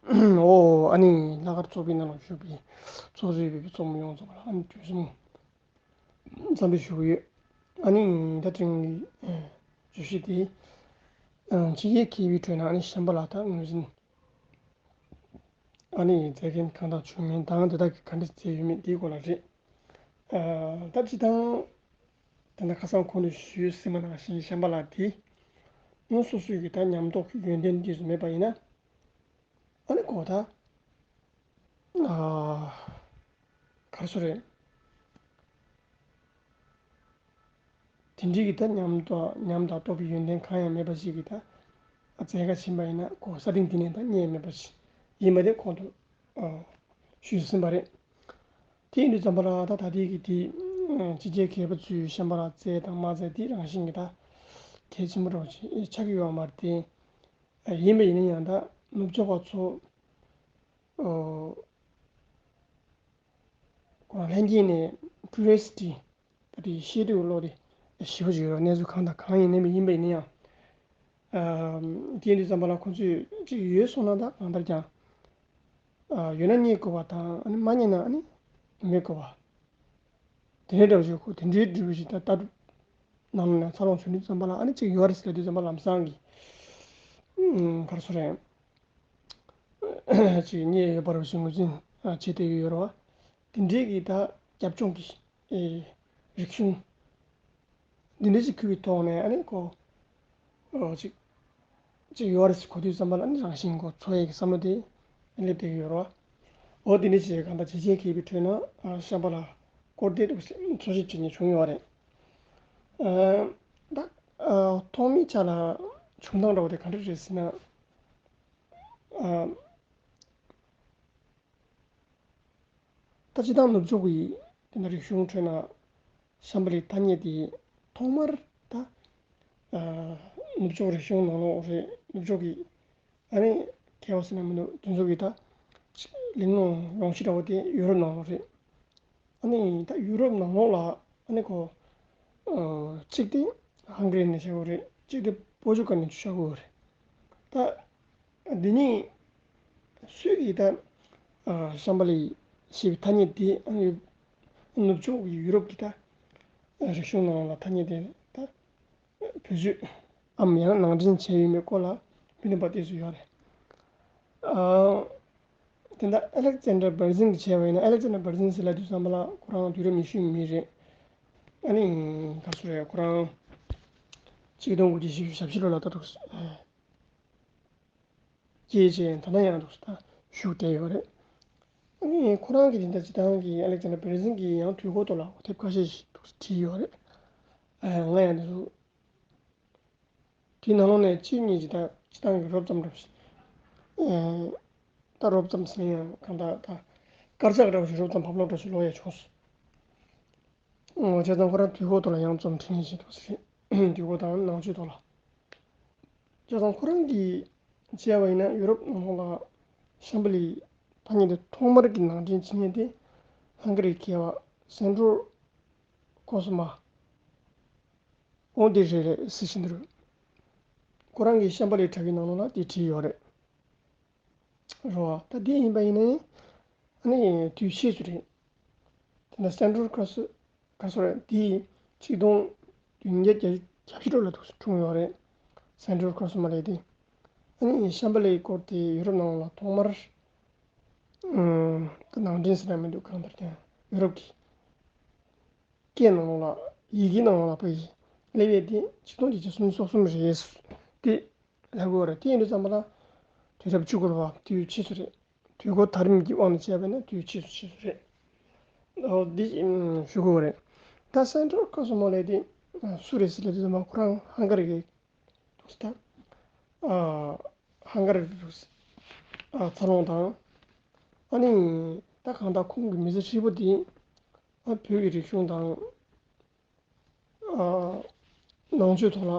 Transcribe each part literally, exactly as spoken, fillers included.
ཨོ་ཨ་ནི་ལྷག་དཀར་ཚོགས་པའི་ནང་ལ་བཞུགས་པའི་ཚོགས་གཙོས་པའི་ཚོགས་མི་ཡོངས་རྫོགས་ལ་ཨ་ནི་དུས་གསུམ་འཚམས་འདྲི་ཞུ་གི་ཡོད། ཨ་ནི་ད་ཐེངས་ཀྱི་བརྗོད་གཞི་དེ་ཕྱི་རྒྱལ་མཁས་པའི་ཁྲོད་ན་ཨ་ནི་ཤམ་བྷ་ལ་དང་ངོས་འཛིན་ཨ་ནི་མཛད་མཁན་གང་དག་བྱུང་མིན་དང་དེ་དག་གིས་ག་འདྲ་མཛད་ཡོད་མེད་དེའི་སྐོར་ལ་རེད། ད་སྤྱི་བཏང་ད་ལྟ་ཁ་སང་གོང་དུ་ཞུས་ཟིན་པ་ནང་བཞིན་ཤམ་བྷ་ལ་དེ་སྔོན་སོ་སོའི་གི་ད་ཉམས་རྟོགས་ཀྱི་ཡོན་ཏན་དེ་ཚོ་མེད་པ་ཡིན་ན་ཨ་ནི་གོ་ད་གར་སོ་རེད། དེ་འདྲའི་གི་ད་ཉམས་དང་ཉམས་དང་རྟོགས་པའི་ཡོན་ཏན་གང་ཡང་མེད་པ་ཞིག་གི་ད་མཛད་དཀའ་ཕྱིན་པ་ཡིན་ན་གོ་ས་སྟེང་དེ་ནས་ད་རྙེད་མེད་པ་ཞིག་ཡིན་པ་དེ་གོང་དུ་ཞུས་ཟིན་པ་རེད། དེ་ཡིན་དུས་ཙམ་པ་ལ་ད་ད་ལྟའི་གི་དེ་ཕྱི་རྒྱལ་མཁས་པ་ཚོས་ཤམ་བྷ་ལ་མཛད་དང་མ་མཛད་དེ་རང་བཞིན་གི་ད་གལ་ཆེན་པོ་འདྲ་བོ་ཅིག་ཆགས་ཀྱི་ཡོད་མ་རེད་དེ། ཡིན་པ་ཡིན་ན་ཡང་ད་ནུབ་ཕྱོགས་པ་ཚོ་ཁོ་རང་ལྷན་རྒྱས་ནས་ཀུ་རི་ཡོ་སི་ཊི་ད་དེ་ཤེས་འདོད་བློ་དེ་ཞེ་པོ་ཅིག་ཡོད་རེད། གནས་ཚུལ་གང་དང་གང་ཡིན་ནའི་ཡིན་པ་ཡིན་ན་ཡང་དེ་ཡིན་དུས་ཙམ་པ་ལ་ཁོ་ཚོས་ཅིག་ཡོད་སོང་ན་ད་གང་ལྟར་ཀྱང་ཡོད་ན་རྙེད་དགོས་པ་དང་ཨ་ནི་མ་རྙེད་ན་ཨ་ནི་མེད་དགོས་པ། དེ་འདྲའི་འདྲ་བོ་ཞིག་ཁོ་དེ་འདྲའི་འདྲ་བོ་ཞིག་ད་ལྟ་གྲུབ་ནང་ནས་འཚར་ལོངས་བྱུང་དུས་ཙམ་པ་ལ་ཨ་ནི་ཅིག་ཡོད་རེད་ཟེར་དུས་ཙམ་པ་ལམ་སང་གི་གར་སོ་རེད། ཅིག་རྙེད་ཡོད་པ་རེད་ཞེས་ངོས་འཛིན་བྱེད་བསྡད་ཡོད་རེད་བ། དེ་འདྲའི་གི་ད་རྒྱབ་ལྗོངས་ཀྱི་རིག་གཞུང་འདི་འདྲའི་ཅིག་གུས་པའི་ཐོག་ནས་ཨ་ནི་ཁོ་ཅིག་ཅིག་ཡོད་རེད་ཟེར་གོ་དུས་ཙམ་པ་ལ་ཨ་ནི་རང་བཞིན་ཁོ་འཚོ་ཡས་ཀྱི་བསམ་བློ་དེ་སླེབས་བསྡད་ཡོད་རེད་བ། འོ་དེ་འདྲ་བྱས་གང་ལྟར་ཇེ་ཆེ་མཁས་པའི་ཁྲོད་ན་ཤམ་བྷ་ལ་སྐོར་དེ་འཚོལ་ཞིབ་བྱེད་མཁན་བྱུང་ཡོད་རེད། ད་ཐོག་མའི་ཆ་ལ་བྱུང་སྟངས་འདྲ་བོ་དེ་ག་འདྲ་རེད་ཟེར་ན། ད་སྤྱིར་བཏང་ནུབ་ཕྱོགས་ཀྱི་དེ་འདྲ་རིག་གཞུང་ཁྲོད་ན་ཤམ་བྷ་ལའི་ཐ་སྙད་དེ་ཐོག་མར་ད་ནུབ་ཕྱོགས་རིག་གཞུང་ནང་ལོགས་རེད། ནུབ་ཕྱོགས་ཀྱི་ཨ་ནི་མཁས་པ་ཟེར་ན་མི་འདུག་དེ་ཚོ་གི་ད་གླེང་སློང་ཡོང་གཞི་འདྲ་བོ་དེ་ཡུ་རོབ་ནང་ལོགས་རེད། ཨ་ནི་ད་ཡུ་རོབ་ནང་ལོགས་ལ་ཨ་ནི་ཁོ་གཅིག་དེ་ཧང་ག་རི་ནས་བཤད་དགོས་རེད། གཅིག་དེ་པོར་ཅུ་གལ་ནས་བཤད་དགོས་རེད། ད་འདི་གཉིས་སུས་ཀྱིས་ད་ཤམ་བྷ་ལའི་ཞེས་པའི་ཐ་སྙད་དེ་ནུབ་ཕྱོགས་ཀྱི་ཡུ་རོབ་ཀྱི་ད་རིག་གཞུང་ནང་ལ་ཐ་སྙད་དེ་ད་བེད་སྤྱོད་འམ་ཡང་ནང་འདྲེན་བྱས་ཡོད་མེད་སྐོར་ལ་མི་མཐུན་པ་དེ་ཚོ་ཡོད་རེད། དེ་འདྲ་ཨ་ལེག་ཛན་ཌར་བྷར་ཛིན་གྱིས་བྱས་པ་ཡིན་ན། ཨ་ལེག་ཛན་ཌར་བྷར་ཛིན་ཟེར་ལབ་དུས་ཙམ་པ་ལ་ཁོ་རང་དུས་རབས་ཉི་ཤུའི་མི་རེད། ཨ་ནི་ག་ཚོད་རེད། ཁོ་རང་ཆིག་སྟོང་དགུ་བརྒྱ་བཞི་བཅུ་ཞེ་བཞི་ལོ་ལ་ད་འདུག་སྐྱེས་རྗེས་ད་ལྟ་ཡང་འདུག་ད་བཞུགས་བསྡད་ཡོད་རེད། ཨ་ནི་ཁོ་རང་གིས་དེ་འདྲ་སྤྱིར་བཏང་གི་ཨ་ལེག་ཛན་ཌར་བྷར་ཛིན་གྱིས་ཡང་དུས་འཁོར་ཐོག་ལ་དེབ་ཁ་ཤས་ཤིག་འདུག་བྲིས་ཡོད་རེད། ང་ཡང་འདི་ཚོ་དེའི་ནང་ལོགས་ནས་གཅིག་གཉིས་ཅིག་ད་སྤྱིར་བཏང་གི་རོབ་ཙམ་འདྲ་བོ་ཞིག་ཨེ། ད་རོབ་ཙམ་ཟེར་ན་ཡང་གང་ལྟར་ད་དཀར་ཆག་འདྲ་བོ་ཞིག་རོབ་ཙམ་བབས་ལོག་འདྲ་བོ་ཞིག་ལོག་ཡ་བྱུང་སོང་། ཨོ་བྱས་ཙང་ཁོ་རང་དུས་འཁོར་ཐོག་ལ་ཡང་རྩོམ་འབྲི་མཁན་ཞིག་འདུག་ཟེར། དུས་འཁོར་དང་ནང་ཆོས་ཐོག་ལ། བྱས་ཙང་ཁོ་རང་གིས་བྱས་པ་ཡིན་ན་ཡུ་རོབ་ནང་ལོགས་ལ་ཤམ་བྷ་ལའི་ཐ་སྙད་དེ་ཐོག་མར་གྱི་ནང་འདྲེན་བྱེད་མཁན་དེ་ཧང་ག་རིའི་མཁས་པ་སན་ཌྲོ་ཀོ་སི་མ། འོ་འདི་རེད་རེད་ཟེར་བཞིན་དུ་རེད། ཁོ་རང་གིས་ཤམ་བྷ་ལའི་དྲ་བའི་ནང་ལོགས་ལ་དེ་བྲིས་ཡོད་རེད། རེད་བ། ད་དེ་ཡིན་པ་ཡིན་ན་ཨ་ནི་དུས་ཕྱིས་སུ་རེད། དེ་ནས་སན་ཌྲོ་ཀོ་སི་ག་སོ་རེད། དེ་ཆིག་སྟོང་བདུན་བརྒྱ་བརྒྱད་ཅུ་གྱ་བཞི་ལོ་ལ་འཁྲུངས་ཡོད་རེད། སན་ཌྲོ་ཀོ་སི་མ་ལབ་དེ། ཨ་ནི་ཤམ་བྷ་ལའི་སྐོར་དེ་ཡུ་རོབ་ནང་ལ་ཐོག་མར་ཨ་ནང་འདྲེན་ཟེར་ན་མི་འདུག་གང་ལྟར་ཀྱང་ཡུ་རོབ་ཀྱི་སྐད་ནང་ལོགས་ལ་ཡི་གེ་ནང་ལོགས་ལ་ཕབ་ཡས་སླེབས་ཡས་དེ་ཆིག་སྟོང་བརྒྱད་བརྒྱ་སུམ་ཅུ་སོ་གསུམ་རེད་ཟེར་ཏེ་ལབ་དགོས་རེད། དེ་ཡིན་དུས་ཙམ་པ་ལ་དུས་རབས་བཅུ་དགུ་པ་དུས་ཕྱིས་སུ་རེད། དུས་འཁོར་ཐ་རིམ་གྱི་དབང་དུ་བྱས་པ་ན་དུས་ཕྱིས་སུ་ཕྱིས་སུ་རེད། འོ་འདི་ཞུ་དགོས་རེད། ད་སན་ཌྲོ་ཀོ་སི་མ་ལབ་དེ་སུ་རེད་ཟེར་ལབ་དུས་ཙམ་པ་ཁོ་རང་ཧང་ག་རི་གི་འདུག་ད། ཨ་ཧང་ག་རི་འདུག་ཨ་འཚར་ལོངས་དང་། ཨ་ནི་ད་གང་ལྟར་ཁོང་གི་མི་ཚེ་ཧྲིལ་པོ་འདི་ཨ་བོད་ཀྱི་རིག་གཞུང་དང་། ཨ་ནང་ཆོས་ཐོག་ལ་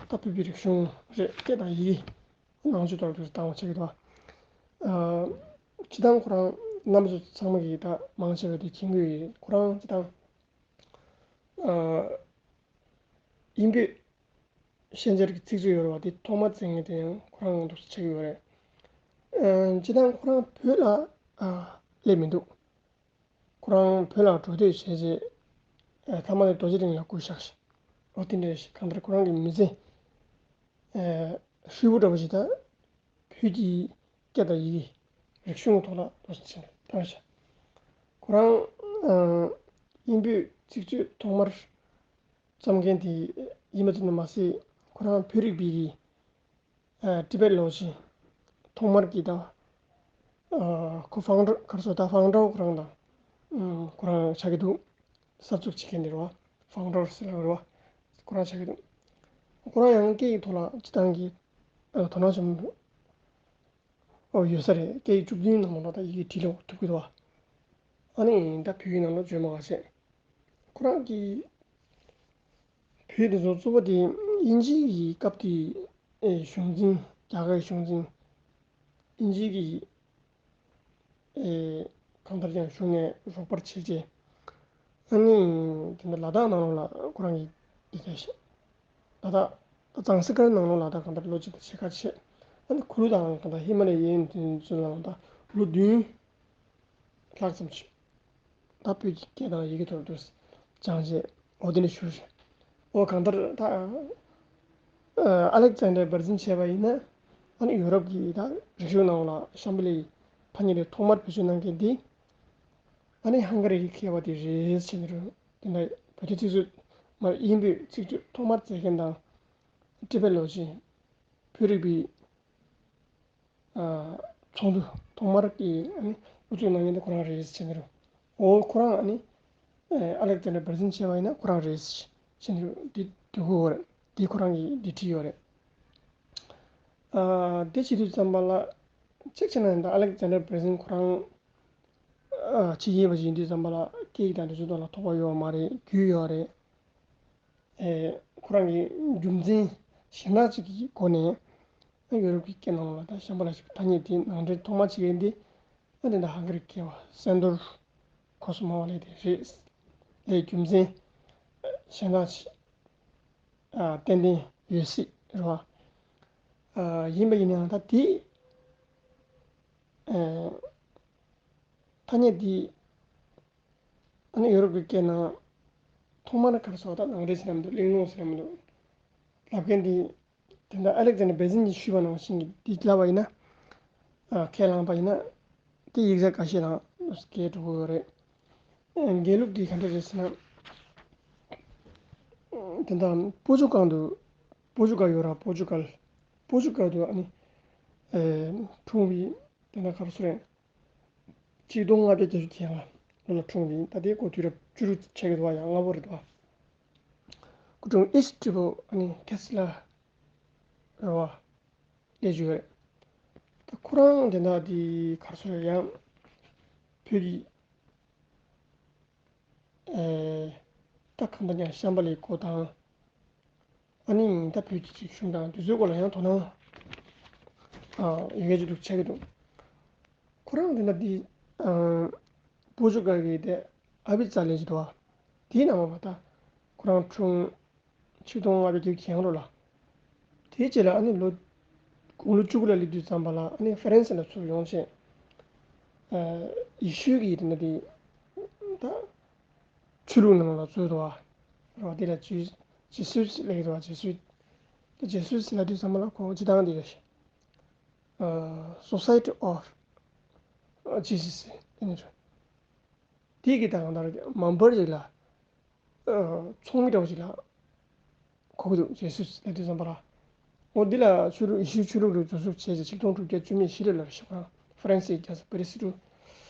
ད་བོད་པའི་རིག་གཞུང་རེད། སྐད་དང་ཡི་གེ་ནང་ཆོས་ཐོག་ལ་དུས་སུ་བཏང་བ་ཆགས་ཀྱི་འདུག་ཨ་སྤྱིར་བཏང་ཁོ་རང་རྣམ་པ་ཚོ་ཚང་མ་གིས་ད་མང་ཆེ་བས་དེ་མཁྱེན་གྱི་ཡོད་རེད། ཁོ་རང་སྤྱིར་བཏང་ཨ་དབྱིན་བོད་ཤན་སྦྱར་གྱི་ཚིག་མཛོད་ཡོད་རེད་བ། དེ་ཐོག་མ་བཙལ་མཁན་དེ་ཡང་ཁོ་རང་འདུག་ཆགས་ཀྱི་ཡོད་རེད། ཨ་སྤྱིར་བཏང་ཁོ་རང་བོད་ལ་ཨ་སླེབས་མི་འདུག་ཁོ་རང་བོད་ལ་འགྲོ་འདོད་བྱས་རྗེས་ཨ་མཐའ་མ་དེ་རྡོ་རྗེ་གདན་ལ་སྐུ་གཤེགས་ཤིང་། འོ་དེ་འདྲ་ཞིག་གང་ལྟར་ཁོ་རང་གི་མི་ཚེ་ཨ་ཧྲིལ་པོ་འདྲ་པོ་ཞིག་ད་བོད་ཀྱི་སྐད་དང་ཡི་གེ་རིག་གཞུང་ཐོག་ལ་འདུག་སེ་བྱས་བཏང་ཤག་ཁོ་རང་ཨ་དབྱིན་བོད་ཚིག་མཛོད་ཐོག་མར་བརྩམས་མཁན་དེ་ཡིན་པ་ཙམ་དུ་མ་ཟད། ཁོ་རང་བོད་རིག་པའི་གི་ཨ་ཊི་བེཊ་ལོ་ཇི་ཐོག་མར་གྱི་ད་ཨ་ཁོ་ཕའུན་ཌར་ག་རེ་ཟེར་ད་ཕའུན་ཌར་ཁོ་རང་དང་ཨ་ཁོ་རང་ཆགས་ཀྱི་འདུག་གསར་འཛུགས་བྱེད་མཁན་དེ་རེད་བ། ཕའུན་ཌར་ཟེར་ལབ་རེད་བ། ཁོ་རང་ཆགས་ཀྱི་འདུག་ཁོ་རང་ཡང་སྐད་ཡིག་ཐོག་ལ་སྤྱིར་བཏང་གི་ཨ་དོ་སྣང་ཆེན་པོ་ཨོ་ཡོད་ས་རེད། སྐད་ཡིག་བཅུ་བདུན་ནང་ལོགས་ལ་ད་ཡི་གེ་བྲིས་ཀློག་ཐུབ་ཀྱི་འདུག་བ། ཨ་ནི་ད་བོད་ཡིག་ནང་ལ་བརྗོད་མ་ག་བྱས། ཁོ་རང་གིས་བོད་དེ་ཚོ་གཙོ་བོ་དེ་དབྱིན་ཇི་ཡི་སྐབས་དེ་ཨེ་གཞུང་འཛིན། རྒྱ་གར་གཞུང་འཛིན། དབྱིན་ཇི་གི་ཨེ་གང་ལྟར་ཀྱང་གཞུང་ནས་རོགས་པར་བྱས་རྗེས། ཨ་ནི་དེ་འདྲ་ལ་དྭགས་ནང་ལོགས་ལ་ཁོ་རང་གིས་འདི་ག་ཞིག་ལ་དྭགས་ད་ཛང་སི་ཀར་ནང་ལོགས་ལ་ད་གང་ལྟར་ལོ་གཅིག་དང་ཕྱེད་ཀ་བྱས། ཨ་ནི་གུ་རུ་དང་གང་ལྟར་ཧི་མ་ལ་ཡའི་དེ་ཚོ་ལ་ད་ལོ་བདུན་ལྷག་ཙམ་བྱས། ད་བོད་ཀྱི་སྐད་དང་ཡི་གེ་ཐོག་ཏུ་སྦྱངས་རྗེས་འོ་དེ་ནས་བཞུགས་རེད། འོ་གང་ལྟར་ད་ཨ་ལེག་ཛན་ཌར་བྷར་ཛིན་བྱས་པ་ཡིན་ན། ཨ་ནི་ཡོ་རོབ་ཀྱི་ད་རིག་གཞུང་ནང་ལ་ཤམ་བྷ་ལའི་ཐ་སྙད་དེ་ཐོག་མར་བེད་སྤྱོད་གནང་མཁན་དེ་ཨ་ནི་ཧང་ག་རི་གི་མཁས་པ་དེ་རེད་ཟེར་ནས་རེད། དེ་འདྲ་བོད་ཀྱི་ཚིག་མཛོད་མར་དབྱིན་བོད་ཚིག་མཛོད་ཐོག་མར་མཛད་མཁན་དང་ཊི་བེཊ་ལོ་ཇི་བོད་རིག་པའི་ཚོགས་འདུ་ཐོག་མར་གྱི་ཨ་ནི་དབུ་འཛུགས་གནང་མཁན་དེ་ཁོ་རང་རེད་ཟེར་ནས་རེད། འོ་ཁོ་རང་ཨ་ནི་ཨ་ལེག་ཛན་ཌར་བྷར་ཛིན་བྱས་པ་ཡིན་ན་ཁོ་རང་རེད་ཟེར་ནས་རེད། འདི་འདི་ཁོ་རེད། འདི་ཁོ་རང་གིས་འདི་བྲིས་ཡོད་རེད། ཨ་དེ་བྱེད་དུས་ཙམ་པ་ལ་གཅིག་བྱས་ན་ད་ཨ་ལེག་ཛན་ཌར་བྷར་ཛིན་ཁོ་རང་ཨ་ཕྱི་རྒྱལ་བ་ཞིག་ཡིན་དུས་ཙམ་པ་ལ་སྐད་ཡིག་དང་དེ་ཚོ་ཐོག་ལ་ཐོགས་པ་ཡོད་མ་རེད། རྒྱུས་ཡོད་རེད། ཨེ་ཁོ་རང་གི་རྒྱུ་མཚན་གཞན་དག་ཅིག་གི་སྒོ་ནས་ཡོ་རོབ་ཀྱི་སྐད་ནང་ལ་ད་ཤམ་བྷ་ལ་ཞིག་ཐ་སྙད་དེ་ནང་འདྲེན་ཐོག་མ་བྱེད་མཁན་དེ་ཨ་དེ་འདྲ་ཧང་ག་རི་སྐད་པ་སན་དོར་ཁོ་སི་མོ་ལབ་དེ་རེད། ལས་རྒྱུ་མཚན་གཞན་དག་ཅིག་ཨ་ཏན་ཏན་ཡོད་སྲིད་རེད་བ། ཨ་ཡིན་པ་ཡིན་ནའང་ད་དེ་ཨ་ཐ་སྙད་དེ་ཨ་ནི་ཡོ་རོབ་ཀྱི་སྐད་ནང་ཐོག་མར་ག་རེ་ཟེར་བ་ད་ནང་འདྲེན་ཟེར་ན་མི་འདུག་གླེང་སློང་ཟེར་ན་མི་འདུག་ལབ་མཁན་དེ་དེ་འདྲ་ཨ་ལེག་ཛན་ཌར་བྷར་ཛིན་གྱིས་ཞུས་པ་ནང་བཞིན་གྱི་འདི་ལབ་པ་ཡིན་ན། ཨ་ཁས་བླངས་པ་ཡིན་ན་དེ་ཡིག་ཆ་འགའ་ཤས་ནང་སྐད་འགྲོ་གི་ཡོད་རེད། ཨ་དགེ་ལུགས་འདི་ག་འདྲ་རེད་ཟེར་ན། དེ་འདྲ་པོ་ཅུ་གལ་དུ་པོ་ཅུ་གལ་ཡོད་ར། པོ་ཅུ་གལ་པོ་ཅུ་གལ་དུ་ཨ་ནི་ཨེ་འཁྲུངས་པའི་དེ་འདྲ་ག་རེ་ཟེར་རེད། ཆིག་སྟོང་ལྔ་བརྒྱ་བརྒྱད་ཅུ་གྱ་ལྔ་ལོ་ལ་འཁྲུངས་པ་ཡིན། ད་ལྟའི་སྐོར་དུས་རབས་བཅུ་དྲུག་ཆགས་ཀྱི་འདུག་བ། ཡང་སྔ་པོ་རེད་འདུག་བ། སྐུ་འཁྲུངས་ཨིསྟ་ཊི་བོ་ཨ་ནི་ཁེ་སི་ལ་རེད་བ། ལས་བྱུང་ཡོད་རེད། ད་ཁོ་རང་དེ་འདྲ་དེ་ག་རེ་ཟེར་ཡང་བོད་ཀྱི་ཨེ་ད་གང་ལྟར་ཀྱང་ཤམ་བྷ་ལའི་སྐོར་དང་། ཨ་ནི་ད་བོད་ཀྱི་རིག་གཞུང་དང་དེ་ཚོའི་སྐོར་ལ་ཡང་དོ་སྣང་ཨ་ཡོད་མཁན་ཅིག་འདུག་ཆགས་ཀྱི་འདུག་ཁོ་རང་དེ་འདྲ་དེ་ཨ་པོ་ཅུ་གལ་གྱི་དེ་ཨ་བི་ཙ་ལབ་ཅིག་འདུག་བ། དེའི་ནང་མ་པ་ད་ཁོ་རང་འཁྲུངས་ཆིག་སྟོང་ལྔ་བརྒྱ་བརྒྱད་ཅུ་གྱ་ལྔ་ལོ་ལ། དེའི་རྗེས་ལ་ཨ་ནི་ལོ་དགུང་ལོ་བཅུ་དགུ་ལ་སླེབས་དུས་ཙམ་པ་ལ་ཨ་ནི་ཧྥ་རན་སི་ལ་ཚུར་ཡོང་བྱས། ཨ་ཡེ་ཤུའི་གི་དེ་འདྲ་དེ་ད་ཆོས་ལུགས་ནང་ལ་ཚུར་འགྲོ་བ་རེད་བ། དེ་ལ་ཇེ་ཇེ་སུའི་ལབ་ཀྱི་འདུག་བ། ཇེ་སུའི། ད་ཇེ་སུའི་ལབ་དུས་ཙམ་པ་ལ་ཁོ་སྤྱིར་བཏང་དེ་ཨ་Society of Jesus དེ་ནི་རེད། དེ་གི་ད་གང་ལྟར་མེམ་བར་ཅིག་ལ་ཨ་ཚོགས་མི་འདྲ་བོ་ཅིག་ལ་གོ་གི་འདུག་ཇེ་སུ་ལབ་དུས་ཙམ་པ་ལ། འོ་འདི་ལ་ཆོས་ལུགས་ཡེ་ཤུའི་ཆོས་ལུགས་ལ་འཛུལ་ཞུགས་བྱས་རྗེས་ཆིག་སྟོང་དྲུག་བརྒྱ་བཅུ་མེད་བཞི་ལོ་ལ་རེད་ཤག་ཁོ་རང་ཧྥ་རན་སིའི་རྒྱལ་ས་པེ་རི་སི་དུ་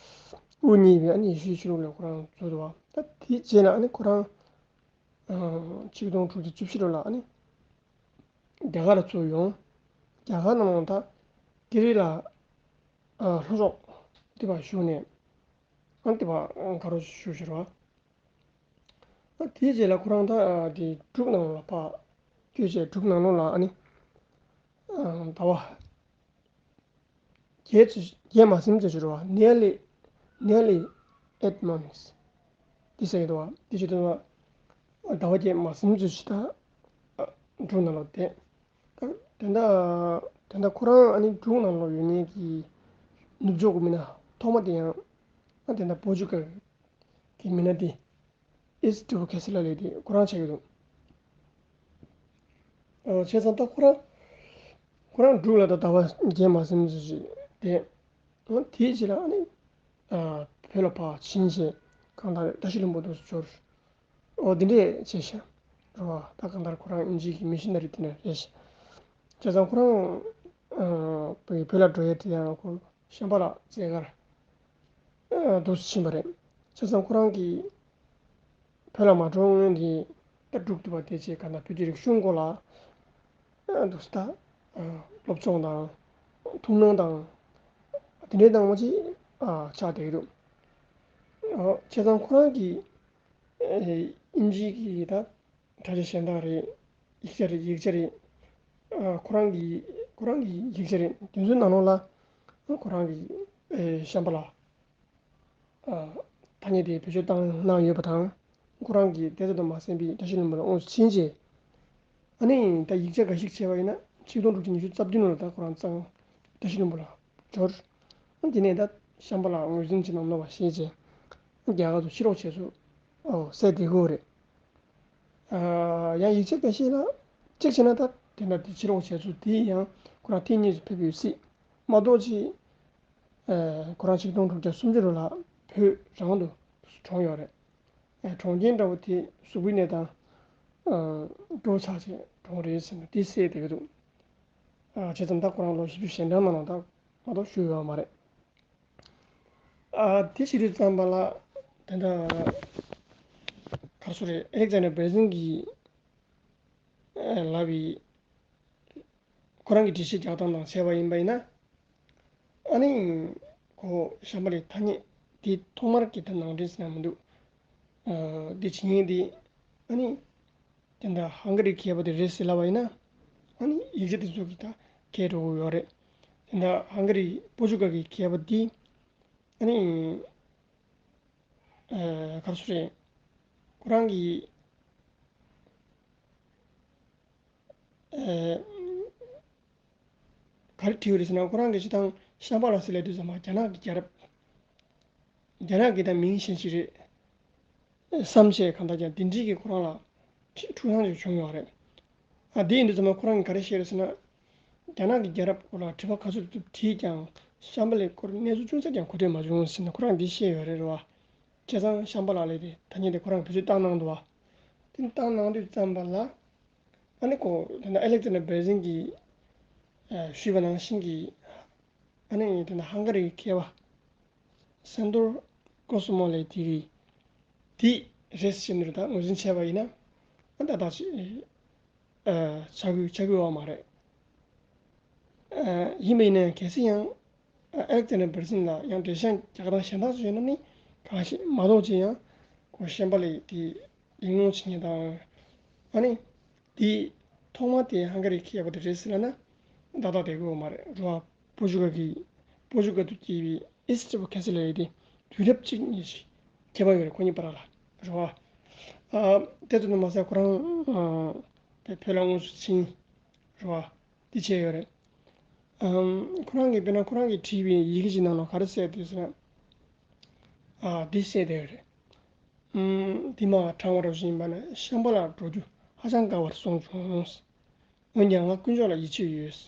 དབུ་བརྙེས་པའི་ཨ་ནི་ཡེ་ཤུའི་ཆོས་ལུགས་ལ་ཁོ་རང་འཛུལ་འདུག་བ། ད་དེའི་རྗེས་ལ་ཨ་ནི་ཁོ་རང་ཨ་ཆིག་སྟོང་དྲུག་བརྒྱ་བཅུ་བཞི་ལོ་ལ་ཨ་ནི་རྒྱ་གར་ལ་ཚུར་ཡོང་། རྒྱ་གར་ནང་ལ་ད་ཏི་རི་ལ་ཨ་ལྷོ་ཕྱོགས་དེ་བར་བཞུགས་ནས་ཨ་ནི་དེ་བར་ག་རེ་བཞུགས་ཤག་རེད་བ། ཨ་དེའི་རྗེས་ལ་ཁོ་རང་ད་ཨ་དེ་འབྲུག་ནང་ལ་ཕར་བསྐྱོད་བྱས་འབྲུག་ནང་ལོགས་ལ་ཨ་ནི་ཨ་ཟླ་བ་བརྒྱད་ཙམ་བརྒྱད་མ་ཟིན་ཙམ་ཞིག་རེད་བ། Nearly nearly eight months དེ་ཟེར་གྱི་འདུག་བ། དེ་བྱེད་དུས་ཟླ་བ་བརྒྱད་མ་ཟིན་ཙམ་ཞིག་ད་ཨ་འབྲུག་ནང་ལོགས་བསྡད། ད་དེ་འདྲ་ དེ་འདྲ་ཁོ་རང་ཨ་ནི་འབྲུག་ནང་ལོགས་ཡོད་མཁན་གྱི་ནུབ་ཕྱོགས་ཀྱི་མི་སྣ་ཐོག་མ་དེ་ཡང་ཨ་དེ་འདྲ་པོར་ཅུ་གལ་གྱི་མི་སྣ་དེ་ཨིས་ཊི་བྷོ་ཁེ་སི་ལ་ལབ་དེ་ཁོ་རང་ཆགས་ཀྱི་འདུག་ཨ་བྱས་ཙང་ད་ཁོ་རང་ཁོ་རང་འབྲུག་ལ་ད་ཟླ་བ་བརྒྱད་མ་ཟིན་ཙམ་ཞིག་བསྡད། ཨ་དེའི་རྗེས་ལ་ཨ་ནི་ཨ་བོད་ལ་ཕར་ཕྱིན་བྱས་གང་ལྟར་བཀྲ་ཤིས་ལྷུན་པོ་དུ་འབྱོར། ཨོ་འདི་འདྲས་བྱས་ཤག་རེད་བ། ད་གང་ལྟར་ཁོ་རང་དབྱིན་ཇི་གི་མི་ཤི་ན་རི་དེ་འདྲ་རེད་ཤག་བྱས་ཙང་ཁོ་རང་ཨ་བོད་ལ་འགྲོ་ཡས་དེ་ཡང་ཁོ་ཤམ་བྷ་ལ་མཛད་སྒར་ཨ་འདུག་སེ་ཕྱིན་པ་རེད། བྱས་ཙང་ཁོ་རང་གིས་བོད་ལ་མ་འགྲོ་སྔོན་གྱི་ད་འབྲུག་ཏུ་བ་དེ་བྱས་ག་ན་བོད་ཀྱི་རིག་གཞུང་སྐོར་ལ་ཨ་འདུག་སེ་ད་ཨ་སློབ་སྦྱོང་དང་ཐུགས་སྣང་དང་དེ་འདྲའི་སྣང་བ་ཅིག་ཨ་ཆགས་བསྡད་ཀྱི་འདུག་ཨ་བྱས་ཙང་ཁོ་རང་གིས་ཨེ་དབྱིན་ཇི་གི་ད་དྲ་རྒྱ་གཞན་དག་རེད། ཡིག་ཆ་རེད། ཡིག་ཆ་རེད། ཨ་ཁོ་རང་གི་ཁོ་རང་གི་ཡིག་ཆ་རེད། དེ་ཚོའི་ནང་ལོགས་ལ་ཁོ་རང་གི་ཨེ་ཤམ་བྷ་ལ་ཨ་ཐ་སྙད་དེ་བེད་སྤྱོད་བཏང་གནང་ཡོད་པ་དང་། ཁོ་རང་གིས་བལྟས་ཚོད་དུ་མ་ཟིན་པའི་བཀྲ་ཤིས་ལྷུན་པོ་ལ་དབང་དུ་ཕྱིན་རྗེས། ཨ་ནི་ད་ཡིག་ཆ་འགའ་ཞིག་བྱས་པ་ཡིན་ན་ཆིག་སྟོང་དྲུག་བརྒྱ་ཉི་ཤུ་རྩ་བདུན་ལོར་ད་ཁོ་རང་གཙང་བཀྲ་ཤིས་ལྷུན་པོ་ལ་འབྱོར། ཨ་དེ་ནས་ད་ཤམ་བྷ་ལ་ངོས་འཛིན་བྱེད་གནང་མེད་པ་ཤེས་རྗེས། རྒྱ་གར་དུ་ཕྱིར་ལོག་བྱས་ཚུལ་ཨོ་གསལ་བསྡད་ཀྱི་ཡོད་རེད། ཨ་ཡང་ཡིག་ཆ་འགའ་ཤས་ལ་གཅིག་བྱས་ན་ད་དེ་འདྲ་དེ་ཕྱིར་ལོག་བྱས་ཚུལ་དེ་ཡང་ཁོ་རང་ཐེངས་གཉིས་སུ་ཕེབས་ཡོད་སྲིད། མ་གཏོགས་ཅིག་ཨ་ཁོ་རང་ཆིག་སྟོང་དྲུག་བརྒྱ་སུམ་ཅུ་ལོ་ལ་བོད་རང་དུ་གྲོངས་ཡོད་རེད། ཨ་གྲོངས་རྐྱེན་འདྲ་བོ་དེ་གཟུགས་པོའི་གནས་སྟངས་ཨ་སྐྱོ་བོ་ཆགས་བྱས་གྲོངས་རེད་ཟེར་ནས་དེ་གསལ་བསྡད་ཀྱི་འདུག་ཨ་བྱས་ཙང་ད་ཁོ་རང་ལོ་བཞི་བཅུ་ཞེ་གྲངས་ནང་ལ་ད་མ་གཏོགས་བཞུགས་ཡོད་མ་རེད། ཨ་དེ་ཕྱི་དུས་ཙམ་པ་ལ་དེ་འདྲ་ག་རེ་ཟེར་རེད། ཨེ་ལེག་ཛན་ཌར་བྷེ་རི་ཛིན་གྱིས་ཨ་ལབ་པའི་ཁོ་རང་གི་འགྲེལ་བཤད་རྒྱག་སྟངས་དང་བྱས་པ་ཡིན་པ་ཡིན་ན། ཨ་ནི་ཁོ་ཤམ་བྷ་ལའི་ཐ་སྙད་དེ་ཐོག་མར་གྱི་ད་ནང་འདྲེན་ཟེར་ན་མི་འདུག་ཨ་དེ་བྱེད་མཁན་དེ་ཨ་ནི་དེ་འདྲ་ཧང་ག་རིའི་མཁས་པ་དེ་རེད་ཟེར་ལབ་པ་ཡིན་ན། ཨ་ནི་ཡིག་ཆ་དེ་ཚོ་གི་ད་འགལ་འགྲོ་གི་ཡོད་རེད། དེ་འདྲ་ཧང་ག་རི་པོར་ཅུ་གལ་གྱི་མཁས་པ་དེ་ཨ་ནི་ཨ་ག་རེ་ཟེར་རེད། ཁོ་རང་གི་ཨ་ག་རེ་བྲིས་ཡོད་རེད་ཟེར་ན། ཁོ་རང་གིས་སྤྱིར་བཏང་ཤམ་བྷ་ལ་ཟེར་ལབ་དུས་ཙམ་པ་རྒྱ་ནག་གི་རྒྱལ་རབས། རྒྱ་ནག་གི་ད་མིང་གཞན་ཞིག་རེད་བསམ་བྱས། གང་ལྟར་ཀྱང་དེ་འདྲའི་གི་ཁོ་རང་ལ་འཁྲུག་སྣང་ཞིག་བྱུང་ཡོད་རེད། ཨ་དེ་ཡིན་དུས་ཙམ་པ་ཁོ་རང་གིས་ག་རེ་བཤད་རེད་ཟེར་ན། རྒྱ་ནག་གི་རྒྱལ་རབས་སྐོར་ལ་དྲི་བ་ག་ཚོད་ཐུབ་ཐུབ་དྲིས་ཀྱང་ཤམ་བྷ་ལའི་སྐོར་གནས་ཚུལ་ཅུང་ཟད་ཀྱང་གོ་ཐོས་མ་བྱུང་ཟེར་ནས་ཁོ་རང་འདི་བཤད་ཡོད་རེད་རེད་བ། བྱས་ཙང་ཤམ་བྷ་ལ་ལབ་དེ་ཐ་སྙད་དེ་ཁོ་རང་བེད་སྤྱོད་བཏང་གནང་འདུག་བ། དེ་བཏང་གནང་དུས་ཙམ་པ་ལ་ཨ་ནི་ཁོ་དེ་ན་ཨེ་ལེག་ཛན་ཌར་བྷེ་རི་ཛིན་གྱིས་ཨ་ཞུས་པ་ནང་བཞིན་གྱི་ཨ་ནི་དེ་ན་ཧང་ག་རིའི་མཁས་པ་སན་ཏོར་ཀོ་སི་མོ་ལེ་དེ་གི་དེ་རེད་ཟེར་ནས་ད་ངོས་འཛིན་བྱས་པ་ཡིན་ན། ཨ་ད་ད་ཅི་ཨ་ཆགས་ཀྱི་ཆགས་ཀྱི་ཡོད་མ་རེད། ཨ་ཡིན་པ་ཡིན་ན་ཡང་གལ་སྲིད་ཡང་ཨ་ཨེ་ལེག་ཛན་ཌར་བྷེ་རི་ཛིན་ལ་ཡང་འགྲེལ་བཤད་རྒྱག་སྟངས་གཞན་དག་ཅིག་ཡོད་ན་ནི་གང་ཞིག་མ་གཏོགས་ཅི་ཡང་ཁོ་ཤམ་བྷ་ལའི་དེ་ལིང་ལོང་བྱེད་མཁན་དང་། ཨ་ནི་དེ་ཐོག་མ་དེ་ཧང་ག་རིའི་མཁས་པ་དེ་རེད་ཟེར་ལབ་ན་ཏག་ཏག་བསྡད་ཀྱི་ཡོད་མ་རེད་རེད་བ། པོར་ཅུ་གལ་གྱི་པོར་ཅུ་གལ་དུ་སྐྱེས་པའི་ཨིས་ཊི་བྷོ་ཁེ་སི་ལབ་ཡས་དེ་དུས་རབས་གཅིག་གཉིས་ཤིག་ཁྱད་པར་ཡོད་རེད་ཁོ་གཉིས་བར་ལ་རེད་བ། ཨ་དེ་ཙམ་དུ་མ་ཟད་ཁོ་རང་ཨ་བོད་ལ་དངོས་སུ་ཕྱིན་རེད་བ། དེ་བྱས་ཡོད་རེད། ཨམ་ཁོ་རང་གིས་དཔེར་ན་ཁོ་རང་གིས་བྲིས་པའི་ཡི་གེ་ཅིག་ནང་ལ་ག་རེ་གསལ་འདུག་ཟེར་ན། ཨ་འདི་གསལ་བསྡད་ཡོད་རེད། ཨམ་འདི་མར་དྲངས་པ་རོ་བཞིན་པ་ན་ཤམ་བྷ་ལ་འགྲོ་རྒྱུ་ཧ་ཅང་དཀའ་བར་སོང་བྱུང་། འོན་ཀྱང་ང་དཀོན་མཆོག་ལ་ཡིད་ཆེས་ཡོད།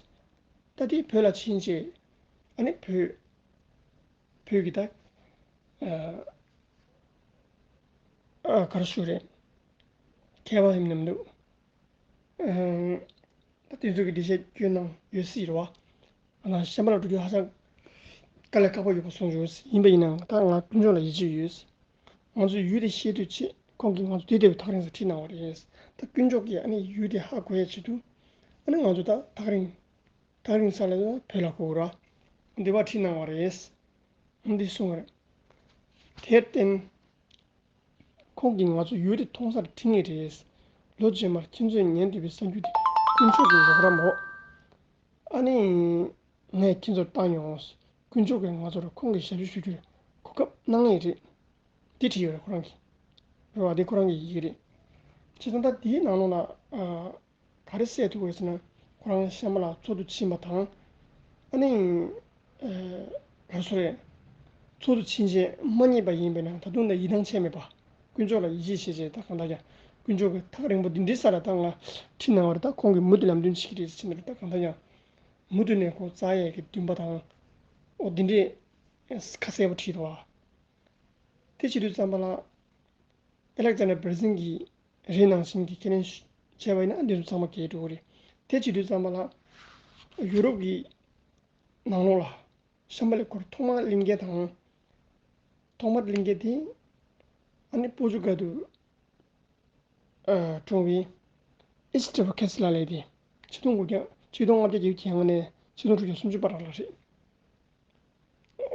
ད་དེ་བོད་ལ་ཕྱིན་རྗེས་ཨ་ནི་བོད་བོད་ཀྱི་ད་ཨ་ཨ་ག་རེ་ཞུ་རེད། མཁས་པ་ཡིན་ནམ་འདུག་ཨ་ད་དེ་ཚོ་གི་འགྲེལ་བཤད་སྐྱོན་གནང་ཡོད་སྲིད་རེད་བ། ང་ཤམ་བྷ་ལ་འགྲོ་རྒྱུ་ཧ་ཅང་དཀའ་ལས་ཁག་པོ་ཡོད་པ་སོང་བྱུང་། ཡིན་པ་ཡིན་ནའང་ད་ང་དཀོན་མཆོག་ལ་ཡིད་ཆེས་ཡོད། ང་ཚོའི་ཡུལ་དེ་ཤེས་འདོད་ཆེད་ཁོང་གིས་ང་ཚོ་དེ་ལྟ་བུའི་ཐག་རིང་སར་ཁྲིད་གནང་བ་རེད། ད་དཀོན་མཆོག་གིས་ཨ་ནི་ཡུལ་དེ་ཧ་གོ་ཡའི་ཆེད་དུ་ཨ་ནི་ང་ཚོ་ད་ཐག་རིང་ཐག་རིང་ས་ལ་བོད་ལ་གོ་ར་འདི་བ་ཁྲིད་གནང་བ་རེད། འདི་གསུངས་པ་རེད། དེར་བརྟེན། ཁོང་གིས་ང་ཚོ་ཡུལ་དེ་མཐོང་སར་ཁྲིད་ངེས་རེད། ལོ་རྗེས་མར་ཁྱེད་ཚོས་ཉན་འདོད་པའི་གསར་འགྱུར་དེ་དཀོན་མཆོག་གི་རོགས་རམ་འོག་ཨ་ནི། ངས་ཁྱེད་ཚོར་བཏང་མྱོང་། དཀོན་མཆོག་གིས་ང་ཚོར་ཁོང་གི་ཞབས་ཕྱི་ཞུ་རྒྱུར་གོ་སྐབས་གནང་ངེས་རེད། འདི་བྲིས་ཡོད་རེད་ཁོ་རང་གིས། རེད་བ། འདི་ཁོ་རང་གི་ཡི་གེ་རེད། བྱས་ཙང་ད་འདིའི་ནང་ལོགས་ལ་ཨ་ག་རེ་གསལ་ཐུབ་ཀྱི་ཡོད་ཟེར་ན། ཁོ་རང་ཤམ་བྷ་ལ་འཚོལ་དུ་ཕྱིན་པ་དང་། ཨ་ནི། ཨེ། ག་རེ་ཟེར་རེད། འཚོལ་དུ་ཕྱིན་རྗེས་མ་རྙེད་པ་ཡིན་པས་ན་ད་དུང་ད་ཡིད་ཐང་ཆད་མེད་པ། དཀོན་མཆོག་ལ་ཡིད་ཆེས་བྱས་རྗེས་ད་གང་ལྟར་ཀྱང་དཀོན་མཆོག་གིས་ཐག་རིང་པོ་འདི་འདྲའི་ས་ལ་ད་ང་ཁྲིད་གནང་བ་རེད། ད་ཁོང་གིས་མུ་མཐུད་ལམ་སྟོན་བྱེད་ཀྱི་རེད་ཟེར་ནས་ད་གང་ལྟར་ཀྱང་མུ་མཐུད་ནས་ཁོ་རྩ་ཡས་ཀྱི་འདུན་པ་དང་། ཨོ་འདི་འདྲས་ཁ་གསལ་པོ་བྲིས་འདུག་བ། དེ་བྱེད་དུས་ཙམ་པ་ལ། ཨེ་ལེག་ཛན་ཌར་བེར་ཟིན་གྱིས་རེ་ནང་བཞིན་གྱི་ཁས་ལེན་བྱས་པ་ཡིན་ན་འདི་ཚོ་ཚང་མ་གས་འགྲོ་གི་རེད། དེ་བྱེད་དུས་ཙམ་པ་ལ་ཡུ་རོབ་ཀྱི་ནང་ལོགས་ལ་ཤམ་བྷ་ལའི་སྐོར་ཐོག་མར་གླེང་མཁན་དང་། ཐོག་མར་གླེང་མཁན་དེ་ཨ་ནི་པོར་ཅུ་གལ་དུ་ཨ་འཁྲུངས་པའི་ཨིས་ཏྲ་བྷ་ཁེ་སི་ལགས་ལབ་དེ་ཆིག་སྟོང་དགུ་བརྒྱ་ཆིག་སྟོང་ལྔ་བརྒྱ་བརྒྱད་ཅུ་གྱ་ལྔ་ནས་ཆིག་སྟོང་དྲུག་བརྒྱ་སུམ་ཅུ་བར་ལ་རེད།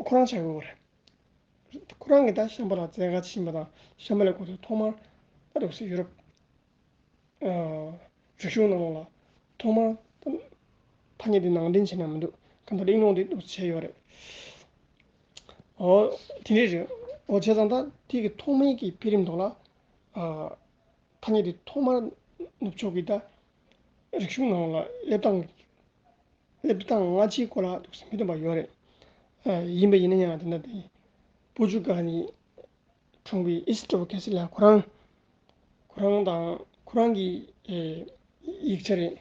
ཁོ་རང་ཆགས་ཡོད་རེད། ཁོ་རང་གིས་ད་ཤམ་བྷ་ལ་མཛད་ག་ཕྱིན་པ་དང་ཤམ་བྷ་ལའི་སྐོར་དུ་ཐོག་མར་ད་འདུག་སེ་ཡུ་རོབ་ཨ་རིག་གཞུང་ནང་ལ་ཐོག་མར་ཐ་སྙད་དེ་ནང་འདྲེན་བྱས་ན་མི་འདུག་གང་ལྟར་གླེང་སློང་དེ་འདུག་བྱས་ཡོད་རེད། ཨོ་དེ་འདྲས་རེད། ཨོ་བྱས་ཙང་ད་དེ་གི་ཐོག་མའི་གི་འཕེལ་རིམ་ཐོག་ལ་ཨ་ཐ་སྙད་དེ་ཐོག་མར་ནུབ་ཕྱོགས་ཀྱི་ད་རིག་གཞུང་ནང་ལ་སླེབས་སྟངས། སླེབས་སྟངས་སྔ་ཕྱིའི་སྐོར་ལ་འདུག་སེ་མི་མཐུན་པ་ཡོད་རེད། ཨ་ཡིན་པ་ཡིན་ན་ཡང་དེ་འདྲ་དེ་པོར་ཅུ་གལ་ནས་འཁྲུངས་པའི་ཨིས་ཏྲ་བྷ་ཁེ་སི་ལགས་ཁོ་རང་ཁོ་རང་དང་ཁོ་རང་གི་ཨེ་ཡིག་ཆ་རེད།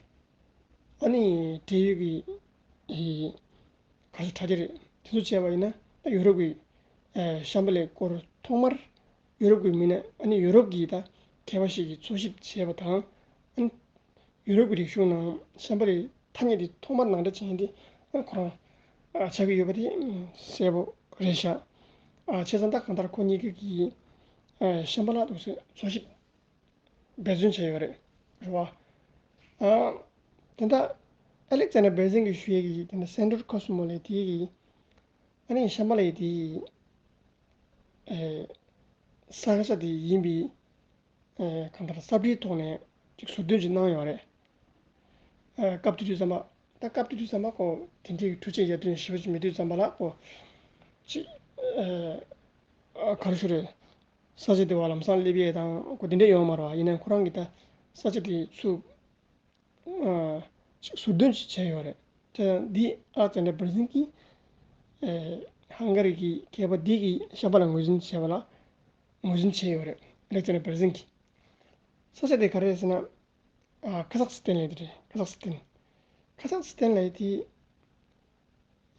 ཨ་ནི་འབྲེལ་ཡོད་ཀྱི་ཨེ་ག་ཚོད་དྲ་རྒྱ་རེད། དེ་ཚོ་བྱས་པ་ཡིན་ན་ད་ཡུ་རོབ་ཀྱི་ཨེ་ཤམ་བྷ་ལའི་སྐོར་ཐོག་མར་ཡུ་རོབ་ཀྱི་མི་སྣ་ཨ་ནི་ཡུ་རོབ་ཀྱི་ད་མཁས་པ་ཞིག་གིས་འཚོལ་ཞིབ་བྱས་པ་དང་། ཨ་ནི་ཡུ་རོབ་ཀྱི་རིག་གཞུང་ནང་ཤམ་བྷ་ལའི་ཐ་སྙད་དེ་ཐོག་མར་ནང་འདྲེན་བྱེད་མཁན་དེ་ཁོ་རང་ཆགས་ཀྱི་ཡོད་པ་དེ་གསལ་པོ་རེད་ཤག་བྱས་ཙང་ད་གང་ལྟར་ཁོ་གཉིས་ཀྱིས་ཤམ་བྷ་ལ་འདུག་སེ་འཚོལ་ཞིབ་འབད་བརྩོན་བྱས་ཡོད་རེད། རེད་བ། དེ་འདྲ་ཨ་ལེག་ཛན་ཌར་བེར་ཟིན་གྱིས་ཞུ་ཡས་ཀྱི་དེ་འདྲ་སེན་ཊར་ཁོ་སི་མོ་ལབ་དེ་གི་ཨ་ནི་ཤམ་བྷ་ལ་ཡི་དེ་ས་ཆ་དེ་ཡིན་པའི། ཨེ་གང་ལྟར་ས་བྲིས་ཐོག་ནས་ཅིག་ཟུར་འདོན་ཅིག་གནང་ཡོད་རེད། ཨེ་སྐབས་དེ་དུས་ཙམ་པ། ད་སྐབས་དེ་དུས་ཙམ་པ་ཁོ་དེ་འདྲའི་འཕྲུལ་ཆས་ཡར་ཐོན་ཞེ་པོ་ཅིག་མེད་དུས་ཙམ་པ་ལ་ཁོ་ཅིག་ཨེ་ཨ་ག་རེ་ཞུ་རེད། ས་ཆ་དེ་བ་ལམ་སང་སླེབས་ཡས་དང་ཁོ་དེ་འདྲ་ཡོད་མ་རེད་བ། ཡིན་ནའང་ཁོ་རང་གིས་ད་ས་ཆ་དེ་ཚུར་ཨ་ཅིག་ཟུར་འདོན་ཅིག་བྱས་ཡོད་རེད། དེ་འདི་ཨ་ལེག་ཛན་ཌར་བེར་ཟིན་གྱིས་ཨེ་ཧང་ག་རི་གི་མཁས་པ་འདི་གིས་ཤམ་བྷ་ལ་ངོས་འཛིན་བྱས་པ་ལ་ངོས་འཛིན་བྱས་ཡོད་རེད། ཨ་ལེག་ཛན་ཌར་བེར་ཟིན་གྱིས། ས་ཆ་དེ་ག་རེ་རེད་ཟེར་ན། ཨ་ཁ་ཟག་སི་ཐན་ལབ་ཡས་དེ་རེད། ཁ་ཟག་སི་ཐན། ཁ་ཟག་སི་ཐན་ལབ་ཡས་དེ་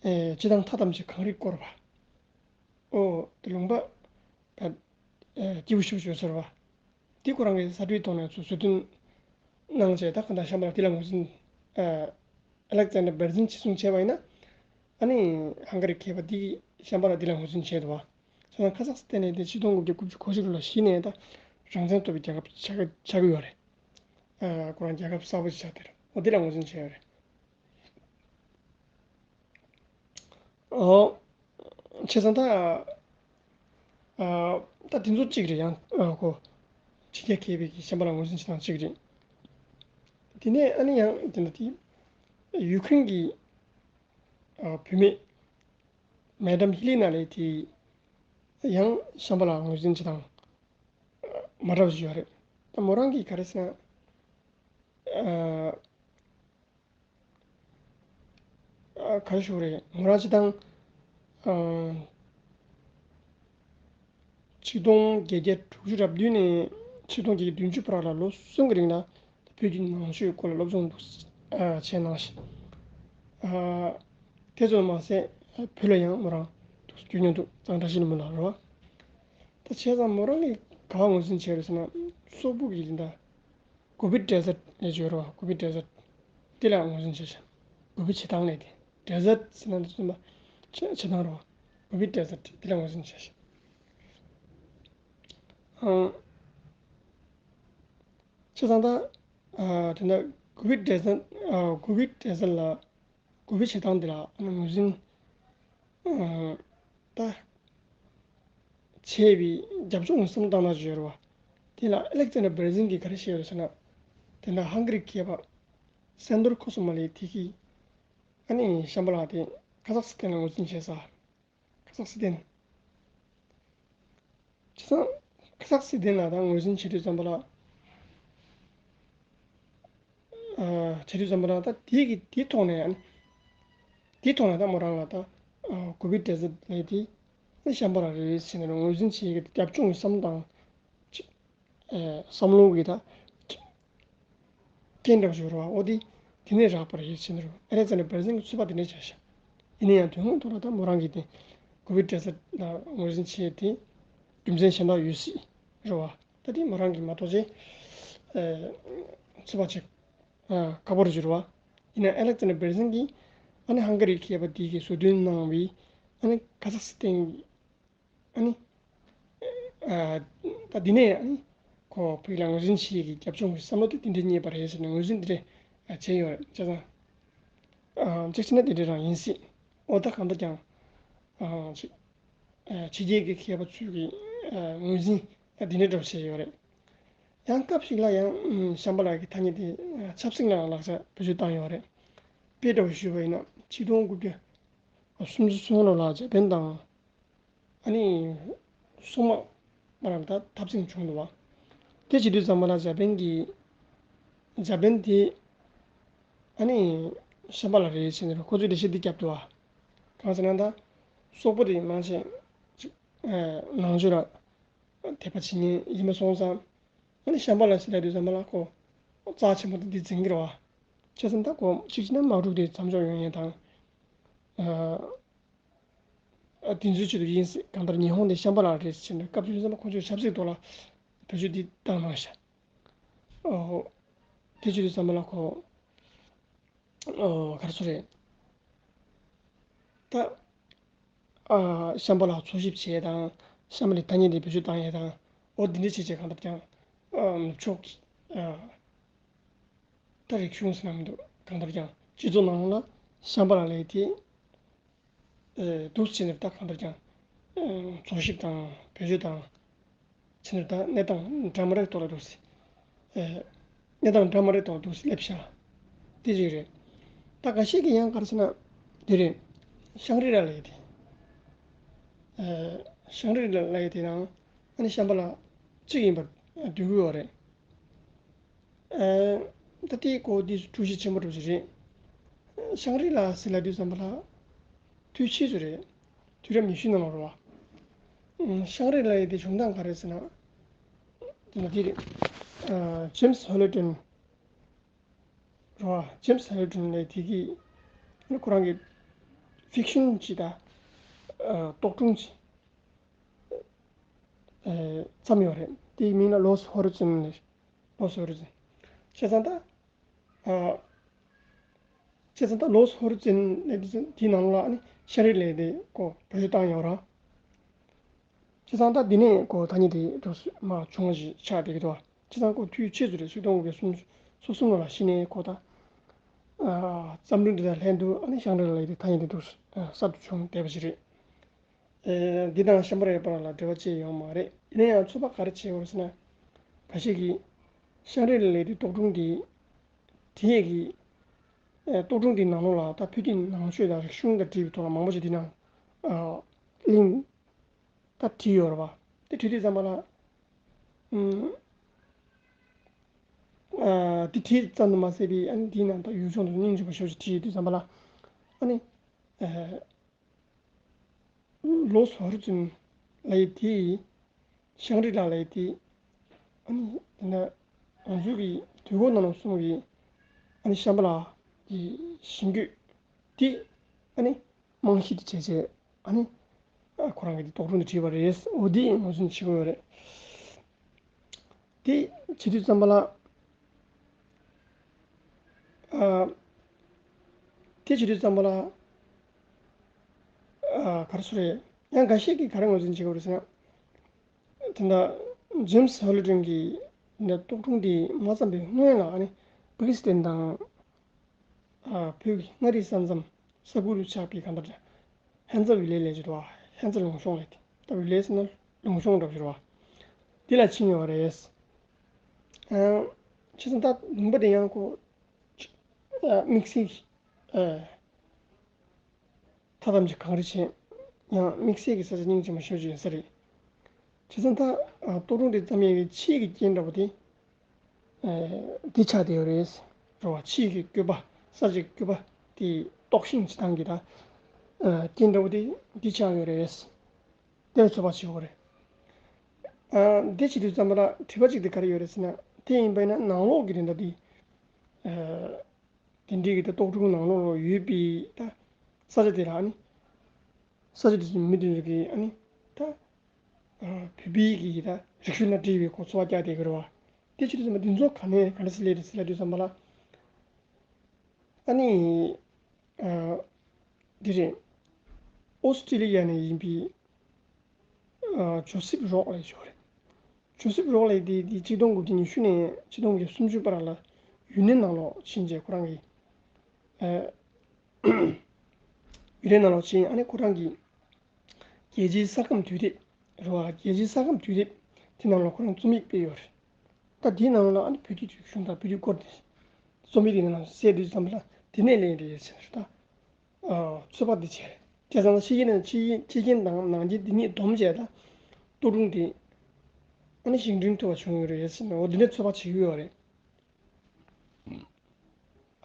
ཨེ་སྤྱིར་བཏང་མཐའ་ཐམས་ཅད་གངས་རིས་བསྐོར་བ། ཨོ་དེ་ལུང་པ་ད་ཨེ་སྐྱིད་པོ་ཞེ་པོ་ཅིག་ཡོད་ས་རེད་བ། དེ་ཁོ་རང་གིས་ས་བྲིས་ཐོག་ནས་ཚུར་ཟུར་འདོན་གནང་བྱས་ད་ག་འདྲ་ཤམ་བྷ་ལ་དེ་ལ་ངོས་འཛིན། ཨ་ཨ་ལེག་ཛན་ཌར་བེར་ཟིན་གྱིས་གསུངས་བྱས་པ་ཡིན་ན། ཨ་ནི་ཧང་ག་རི་མཁས་པ་འདི་གིས་ཤམ་བྷ་ལ་འདི་ལ་ངོས་འཛིན་བྱས་འདུག་བ། བྱས་ཙང་ཁ་ཟག་སི་ཐན་ནས་དེ་ཆིག་སྟོང་དགུ་བརྒྱ་དགུ་བཅུ་གོ་གཅིག་ལོ་ལ་གཞི་ནས་ད་རང་བཙན་ཐོབ་པའི་རྒྱལ་ཁབ་ཆགས་ཆགས་ཀྱི་ཡོད་རེད། ཨ་ཁོ་རང་རྒྱལ་ཁབ་གསར་པ་ཞིག་ཆགས་བསྡད་རེད། འོ་འདི་ལ་ངོས་འཛིན་བྱས་ཡོད་རེད། ཨོ། བྱས་ཙང་ད། ཨ་ད་དེ་ཚོ་གཅིག་རེད། ཡང་ཨ་ཁོ་ཕྱི་རྒྱལ་མཁས་པའི་གི་ཤམ་བྷ་ལ་ངོས་འཛིན་བྱེད་སྟངས་གཅིག་རེད། དེ་ནས་ཨ་ནི་ཡང་དེ་འདྲ་དེ་ཡུ་ཁུ་རེན་གྱི་ཨ་བུད་མེད་མེ་ཌམ་ཧི་ལི་ན་ལབ་དེ་ཡང་ཤམ་བྷ་ལ་ངོས་འཛིན་བྱེད་སྟངས་མ་འདྲ་བ་ཞིག་ཡོད་རེད། ད་མོ་རང་གིས་ག་རེ་ཟེར་ན། ཨ། ཨ་ག་རེ་ཞུ་དགོས་རེད། ང་རང་སྤྱིར་བཏང་ཨ་ཆིག་སྟོང་བརྒྱད་བརྒྱ་དྲུག་ཅུ་རེ་བདུན་ནས་ཆིག་སྟོང་བརྒྱད་བརྒྱ་བདུན་ཅུ་བར་ལ་ལོ་གསུམ་གྱི་རིང་ལ་བོད་ཀྱི་ནང་ཆོས་སྐོར་ལ་སློབ་སྦྱོང་འདུག་ཨ་བྱས་གནང་ཞིང་། ཨ་དེ་ཙམ་མ་ཟད་བོད་ལ་ཡང་མོ་རང་འདུག་རྒྱུས་མཉམ་དུ་གཙང་སྦྲ་ཞིག་ནི་མི་ལ་རོ། ད་བྱས་ཙང་མོ་རང་གིས་ག་པར་ངོས་འཛིན་བྱས་རེད་ཟེར་ན། སོག་པོ་གི་ཡིན་ད། གོ་བི་ཌེ་ཛར་ལབ་ཅིག་ཡོད་རེད་བ། གོ་བི་ཌེ་ཛར་དེ་ལ་ངོས་འཛིན་བྱས་ཤག་གོ་བི་བྱེ་ཐང་ལབ་དེ། ཌེ་ཛར་ཟེར་ན་འདི་ཚོ་བྱེ་ཐང་རེད་བ། གོ་བི་ཌེ་ཛར་དེ་ལ་ངོས་འཛིན་བྱས་ཤག་ཨང་། བྱས་ཙང་ད་ཨ་དེ་འདྲ་གོ་བི་ཌེ་ཛར་ཨ་གོ་བི་ཌེ་ཛར་ལ། གོ་བི་བྱེ་ཐང་འདི་ལ་ངོས་འཛིན་ཨ་ད་བྱས་པའི་རྒྱབ་ལྗོངས་བསམ་བློ་བཏང་ན་ཅིག་ཡོད་རེད་བ། དེ་ལ་ཨ་ལེག་ཛན་ཌར་བེར་ཟིན་གྱིས་ག་རེ་བཤད་ཡོད་རེད་ཟེར་ན། དེ་འདྲ་ཧང་ག་རི་མཁས་པ་སན་ཏོར་ཁོ་སི་མོ་ལབ་དེ་གིས་ཨ་ནི་ཤམ་བྷ་ལ་དེ་ཁ་ཟག་སི་ཐན་ལ་ངོས་འཛིན་བྱས་ས། ཁ་ཟག་སི་ཐན། བྱས་ཙང་ཁ་ཟག་སི་ཐན་ལ་ད་ངོས་འཛིན་བྱེད་དུས་ཙམ་པ་ལ། བྱེད་དུས་ཙམ་པ་ལ་ད་དེའི་གི་དེའི་ཐོག་ནས་ཨ་ནི། དེའི་ཐོག་ནས་ད་མོ་རང་ལ་ད་ཀོ་བིད་འབྲས་རྩ་ལབ་དེ་ནི་ཤམ་བྷ་ལ་རེད་ཟེར་ནས་ངོས་འཛིན་བྱེད་ཀྱི་རྒྱབ་ལྗོངས་ཀྱི་བསམ་བློ་དང་། བསམ་བློ་གི་ད་རྐྱེན་འདྲ་བོ་ཞིག་རེད་བ། འོ་དེ་དེ་ནས་རག་པ་རེད་ཟེར་ནས་རེད། ཨ་ལེག་ཛན་ཌར་བྷེར་ཟིན་གྱི་ཚོད་དཔག་དེ་འདྲ་བྱས་ཤག་ཡིན་ན་ཡང་དོན་དངོས་ཐོག་ལ་ད་མོ་རང་གིས་དེ་ཀོ་བིད་འབྲས་རྩ་ལ་ངོས་འཛིན་བྱས་དེ་རྒྱུ་མཚན་གཞན་དག་ཡོད་སྲིད་རེད་བ། ད་དེ་མོ་རང་གིས་མ་གཏོགས་ཅིག་ཚོད་དཔག་བྱེད་ཁག་པོ་རེད་ཟེར་བ། ཡིན་ན་ཨ་ལེག་ཛན་ཌར་བྷེར་ཟིན་གྱིས་ཨ་ནི་ཧང་ག་རིའི་མཁས་པ་དེ་གིས་བཟོ་སྐྲུན་གནང་བའི་ཨ་ནི་ཁ་ཛག་སི་ཐན་གྱི་ཨ་ནི། ད་འདི་ནས་ཨ་ནི་ཁོ་བོད་ལ་ངོས་འཛིན་བྱེད་ཀྱི་རྒྱབ་ལྗོངས་ཀྱི་བསམ་བློ་དེ་འདི་འདྲས་རྙེད་པ་རེད་ཟེར་ནས་ངོས་འཛིན་འདི་འདྲས་བྱས་ཡོད་རེད། བྱས་ཙང་གཅིག་བྱས་ན་འདི་འདྲས་རང་ཡིན་སྲིད། འོ་ད་གང་ལྟར་ཀྱང་ཅིག་ཕྱི་རྒྱལ་གྱི་མཁས་པ་ཚོས་ཀྱི་ངོས་འཛིན་ད་འདི་འདྲས་འདྲ་བོ་བྱས་ཡོད་རེད། ཡང་སྐབས་ཤིག་ལ་ཡང་ཤམ་བྷ་ལ་གི་ཐ་སྙད་དེ་ཆབ་སྲིད་ལའང་ལག་ཆ་བེད་སྤྱོད་བཏང་ཡོད་རེད། དཔེ་འདྲ་བོ་ཞུས་པ་ཡིན་ན་ཆིག་སྟོང་དགུ་བརྒྱ་སུམ་ཅུ་སོ་ལྔ་ལོ་ལ་འཇར་པན་དང་ཨ་ནི་སོག་མ་མ་རང་ད་འཐབ་འཛིང་བྱུང་འདུག་བ། དེ་བྱེད་དུས་ཙམ་པ་ལ་འཇར་པན་གྱི་འཇར་པན་དེ་ཨ་ནི་ཤམ་བྷ་ལ་རེད་ཟེར་ནས་ཁོ་ཚོས་འགྲེལ་བཤད་འདི་བརྒྱབ་འདུག་བ། གང་ཟེར་ན་ད་སོག་པོ་དེ་མང་ཆེ་ཅིག་ནང་ཆོས་ལ་དད་པ་བྱེད་མཁན་ཡིན་པ་སོང་ཙང་ཨ་ནི་ཤམ་བྷ་ལ་ཟེར་ཡ་དུས་ཙམ་པ་ལ་ཁོ་རྩ་ཆེན་པོ་དེ་འདི་འཛིན་གྱི་རེད་བ། བྱས་ཙང་ད་ཁོ་གཅིག་བྱས་ན་དམག་འཁྲུག་དེ་མཚམས་འཇོག་ཡོང་ཡས་དང་། ཨ། དེ་ཚོའི་ཆེད་དུ་ཡིན་སྲིད། གང་ལྟར་ཉི་ཧོང་དེ་ཤམ་བྷ་ལ་རེད་ཟེར་ནས་སྐབས་དེ་དུས་ཙམ་པ་ཁོ་ཚོས་ཆབ་སྲིད་ཐོག་ལ་བེད་སྤྱོད་འདི་བཏང་གནང་ཤག་ཨོ། དེ་བྱེད་དུས་ཙམ་པ་ལ་ཁོ། ཨོ། ག་རེ་ཟེར་རེད། ད། ཨ། ཤམ་བྷ་ལ་འཚོལ་ཞིབ་བྱེད་ཡས་དང་ཤམ་བྷ་ལའི་ཐ་སྙད་དེ་བེད་སྤྱོད་བཏང་ཡས་དང་། ཨོ་འདི་འདྲ་བྱས་བྱས་གང་ལྟར་ཀྱང་། ཨ། ནུབ་ཕྱོགས་ཀྱི། ཨ། ད་རིག་གཞུང་ཟེར་ན་མི་འདུག་གང་ལྟར་ཀྱང་སྤྱི་ཚོགས་ནང་ལ་ཤམ་བྷ་ལ་ལབ་ཡས་དེ། ཨེ། འདུག་སེ་བྱས་ནས་ད་གང་ལྟར་ཀྱང་། ཨེ། འཚོལ་ཞིབ་དང་བེད་སྤྱོད་དང་། བྱས་ནས་ད་གནས་སྟངས་འདྲ་མི་འདྲ་ཐོག་ལ་འདུག་སེ། ཨེ། གནས་སྟངས་འདྲ་མི་འདྲ་ཐོག་ལ་འདུག་སེ་སླེབས་ཤག་དེ་ཅིག་རེད། ད་འགའ་ཤས་ཀྱིས་ཡང་ག་རེ་ཟེར་ན། འདི་རེད། ཤང་རི་ལ་ལབ་ཡས་དེ། ཨེ། ཤང་རི་ལ་ལབ་ཡས་དེ་ནང་ཨ་ནི་ཤམ་བྷ་ལ་གཅིག་ཡིན་པར་འདོད་ཀྱི་ཡོད་རེད། ཨ། ད་ལྟའི་སྐོར་འདི་གྲུ་བཞི་ཆེན་པོ་འདྲ་བོ་ཞིག་རེད། ཤང་རི་ལ་ཟེར་ལབ་དུས་ཙམ་པ་ལ། དུས་ཕྱིས་སུ་རེད། དུས་རབས་ཉི་ཤུའི་ནང་ལ་རེད་བ། ཤང་རི་ལ་ཡི་དེ་བྱུང་སྟངས་ག་རེ་ཟེར་ན། དེ་ལ་དེ་རེད། ཨ། ཇེམ་སི་ཧོ་ལི་ཏོན། རེད་བ། ཇེམ་སི་ཧོ་ལི་ཏོན་ལབ་དེ་གིས་ཁོ་རང་གི་ཕིག་ཤན་ཅིག་དང་། ཨ། རྟོག་སྒྲུང་ཅིག་ཨ། བརྩམས་ཡོད་རེད། དེའི་མིང་ལ་Lost Horizon ལབ། Lost Horizon། བྱས་ཙང་ད། ཨ། བྱས་ཙང་ད་Lost Horizon ལབ་དེ་དེའི་ནང་ལ་ནི་ཤང་རི་ལ་ལབ་དེ་ཁོ་བེད་སྤྱོད་བཏང་ཡོད་རེད། བྱས་ཙང་ད་འདི་ནས་ཁོ་ཐ་སྙད་དེ་འདུག་སེ་མར་བྱུང་བ་ཞིག་ཆགས་བསྡད་ཀྱི་འདུག་བ། བྱས་ཙང་ཁོ་དུས་ཕྱིས་སུ་རེད། ཆིག་སྟོང་དགུ་བརྒྱ་སུམ་ཅུ་སོ་གསུམ་ལོ་ལ་གཞི་ནས་ཁོ་ད། ཨ། བརྩམས་སྒྲུང་འདི་དང་ལྷན་དུ་ཨ་ནི་ཤང་རི་ལ་ལབ་དེ་ཐ་སྙད་དེ་འདུག་སེ་གསར་དུ་བྱུང་བསྡད་པ་ཞིག་རེད། ཨེ། འདི་དང་ཤམ་བྷ་ལ་ཡི་བར་ལ་འབྲེལ་བ་ཅི་ཡང་ཡོད་མ་རེད། ཡིན་ན་ཡང་ཚོད་དཔག་ག་རེ་བྱེད་དགོས་ཟེར་ན། འགའ་ཞིག་གིས་ཤང་རི་ལ་ལབ་དེ་རྟོག་སྒྲུང་འདི། དེ་ཡས་ཀྱི། ཨེ། རྟོག་སྒྲུང་འདིའི་ནང་ལོགས་ལ་ད་བོད་ཀྱི་ནང་ཆོས་དང་རིག་གཞུང་དང་འབྲེལ་བའི་ཐོག་ལ་མང་པོ་ཞིག་འདི་ནང་། ཨ། གླེང་། ད་བྲིས་ཡོད་རེད་བ། དེ་བྲིས་དུས་ཙམ་པ་ལ། ཨུམ། ཨ། དེ་བྲིས་ཙམ་དུ་མ་ཟད་པའི་ཨ་ནི་དེའི་ནང་ད་ཡུལ་ལྗོངས་དང་སྙིང་རྗེ་པོ་ཞེ་པོ་ཅིག་བྲིས་དུས་ཙམ་པ་ལ། ཨ་ནི། ཨ། Lost Horizon ལབ་ཡས་དེ། ཤང་རི་ལ་ལབ་ཡས་དེ། ཨ་ནི་དེ་འདྲ་ང་ཚོའི་གི་དུས་འཁོར་ནང་ལ་གསུངས་པའི་ཨ་ནི་ཤམ་བྷ་ལ་གི་ཞིང་བཀོད་དེ་ཨ་ནི་རྨང་གཞི་དེ་བྱས་བྱས་ཨ་ནི་ཁོ་རང་གིས་དེ་རྟོག་སྒྲུང་དེ་བྲིས་པ་རེད། འོ་དེ་ངོས་འཛིན་བྱེད་ཀྱི་ཡོད་རེད། དེ་བྱེད་དུས་ཙམ་པ་ལ། ཨ། དེ་བྱེད་དུས་ཙམ་པ་ལ། ཨ། ག་རེ་ཟེར་རེད། ཡང་འགའ་ཤས་ཀྱིས་ག་རེ་ངོས་འཛིན་བྱེད་ཀྱི་ཡོད་རེད་ཟེར་ན། དེ་འདྲ་ཇེམ་སི་ཧོ་ལི་ཏོན་གྱིས་འདི་རྟོག་སྒྲུང་འདི་མ་བརྩམས་པའི་སྔོན་ལ་ཨ་ནི་པ་ཀི་སི་ཐན་དང་། ཨ། བོད་ཀྱི་མངའ་རིས་ས་མཚམས་ས་ཁུལ་དུ་ཆགས་པའི་གང་ལྟར་ཧན་ཙ་ཝི་ལེ་ལབ་ཀྱི་འདུག་བ། ཧན་ཙ་ལུང་གཤོང་ལབ་དེ། ད་ཝི་ལེ་ཟེར་ན་ལུང་གཤོང་འདྲ་པོ་ཞིག་རེད་བ། དེ་ལ་ཕྱིན་ཡོད་རེད། ཨ། བྱས་ཙང་ད་ལུང་པ་དེ་ཡང་ཁོ། ཨ། དམིགས་བསལ་གྱི། ཨ། མཐའ་དམ་གྱི་གངས་རི་ཅན། ཡང་དམིགས་བསལ་གྱི་ས་ཆ་སྙིང་རྗེ་མོ་ཞེ་པོ་ཅིག་ཡིན་ས་རེད། བྱས་ཙང་ད། ཨ། རྟོག་སྒྲུང་དེ་བརྩམས་ཡས་ཀྱི་ཆེད་ཀྱི་རྐྱེན་འདྲ་པོ་དེ། ཨ། འདི་ཆགས་བསྡད་ཡོད་རེད། རེད་བ། ཕྱིའི་གི་བཀོད་པ། ས་ཆའི་བཀོད་པ་དེ་རྟོག་ཞིབ་བྱེད་སྟངས་ཀྱི་ད་རྐྱེན་འདྲ་བོ་དེ་འདི་ཆགས་ཡོད་རེད། དེ་ཚོད་དཔག་བྱེད་དགོས་རེད། ཨ་འདི་བྱེད་དུས་ཙམ་པ་ལ་དྲི་བ་གཅིག་དེ་ག་རེ་ཡོད་རེད་ཟེར་ན། དེ་ཡིན་པ་ཡིན་ན་ནང་ལོགས་ཀྱི་རེད་འདུག་དེ། ཨ་དེ་འདྲའི་གི་ད་རྟོག་སྒྲུང་ནང་ལོགས་ལ་ཡོད་པའི་ད་ས་ཆ་དེ་ལ་ཨ་ནི། ས་ཆ་དེ་ཚོའི་མི་དེ་ཚོ་གིས་ཨ་ནི་ད་ཨ་བོད་པའི་གི་ད་རིག་གཞུང་ལ་འབྲེལ་བའི་གོ་ཚོར་བ་རྒྱག་བསྡད་ཀྱི་རེད་བ། དེ་བྱེད་དུས་ཙམ་པ་འདི་ཚོ་ག་ནས་ག་འདྲ་སེ་སླེབས་རེད་ཟེར་ལབ་དུས་ཙམ་པ་ལ། ཨ་ནི་ཨ་འདི་རེད། ཨོ་སི་ཀྲི་ལི་ཡ་ནས་ཡིན་པའི་ཨ་ཇོ་སིབ་རོག་ལབ་ཞིག་ཡོད་རེད། ཇོ་སིབ་རོག་ལབ་དེ་དེ་ཆིག་སྟོང་དགུ་བརྒྱ་ཉི་ཤུ་ནས་ཆིག་སྟོང་དགུ་བརྒྱ་སུམ་ཅུ་བར་ལ་ཡུན་ནན་ནང་ལོགས་ཕྱིན་རྗེས་ཁོ་རང་གིས་ཨ་ཡུན་ནན་ནང་ལོགས་ཕྱིན། ཨ་ནི་ཁོ་རང་གིས་རྒྱལ་སྤྱིའི་ས་ཁམས་དུས་དེབ་རེད་བ། རྒྱལ་སྤྱིའི་ས་ཁམས་དུས་དེབ་དེ་ནང་ལ་ཁོ་རང་རྩོམ་ཡིག་སྤེལ་ཡོད་རེད། ད་དེའི་ནང་ལ་ཨ་ནི་བོད་ཀྱི་རིག་གཞུང་དང་བོད་ཀྱི་སྐོར་དེ་རྩོམ་ཡིག་དེ་ནང་ལ་གསལ་དུས་ཙམ་པ་ལ་དེ་ནས་ལེན་རེད་ཟེར་ད། ཨ་ཚོད་དཔག་འདི་བྱས། བྱས་ཙང་ཕྱི་རྒྱལ་ནས་ཕྱི་རྒྱལ་ཕྱི་རྒྱལ་དང་ནང་རྒྱལ་འདི་གཉིས་བསྡོམས་བྱས་ད། རྟོག་སྒྲུང་དེ་ཨ་ནི་བཞེངས་སྐྲུན་ཐུབ་པ་བྱུང་ཡོད་རེད་ཟེར་ནས། འོ་འདི་ནས་ཚོད་དཔག་བྱེད་ཀྱི་ཡོད་རེད།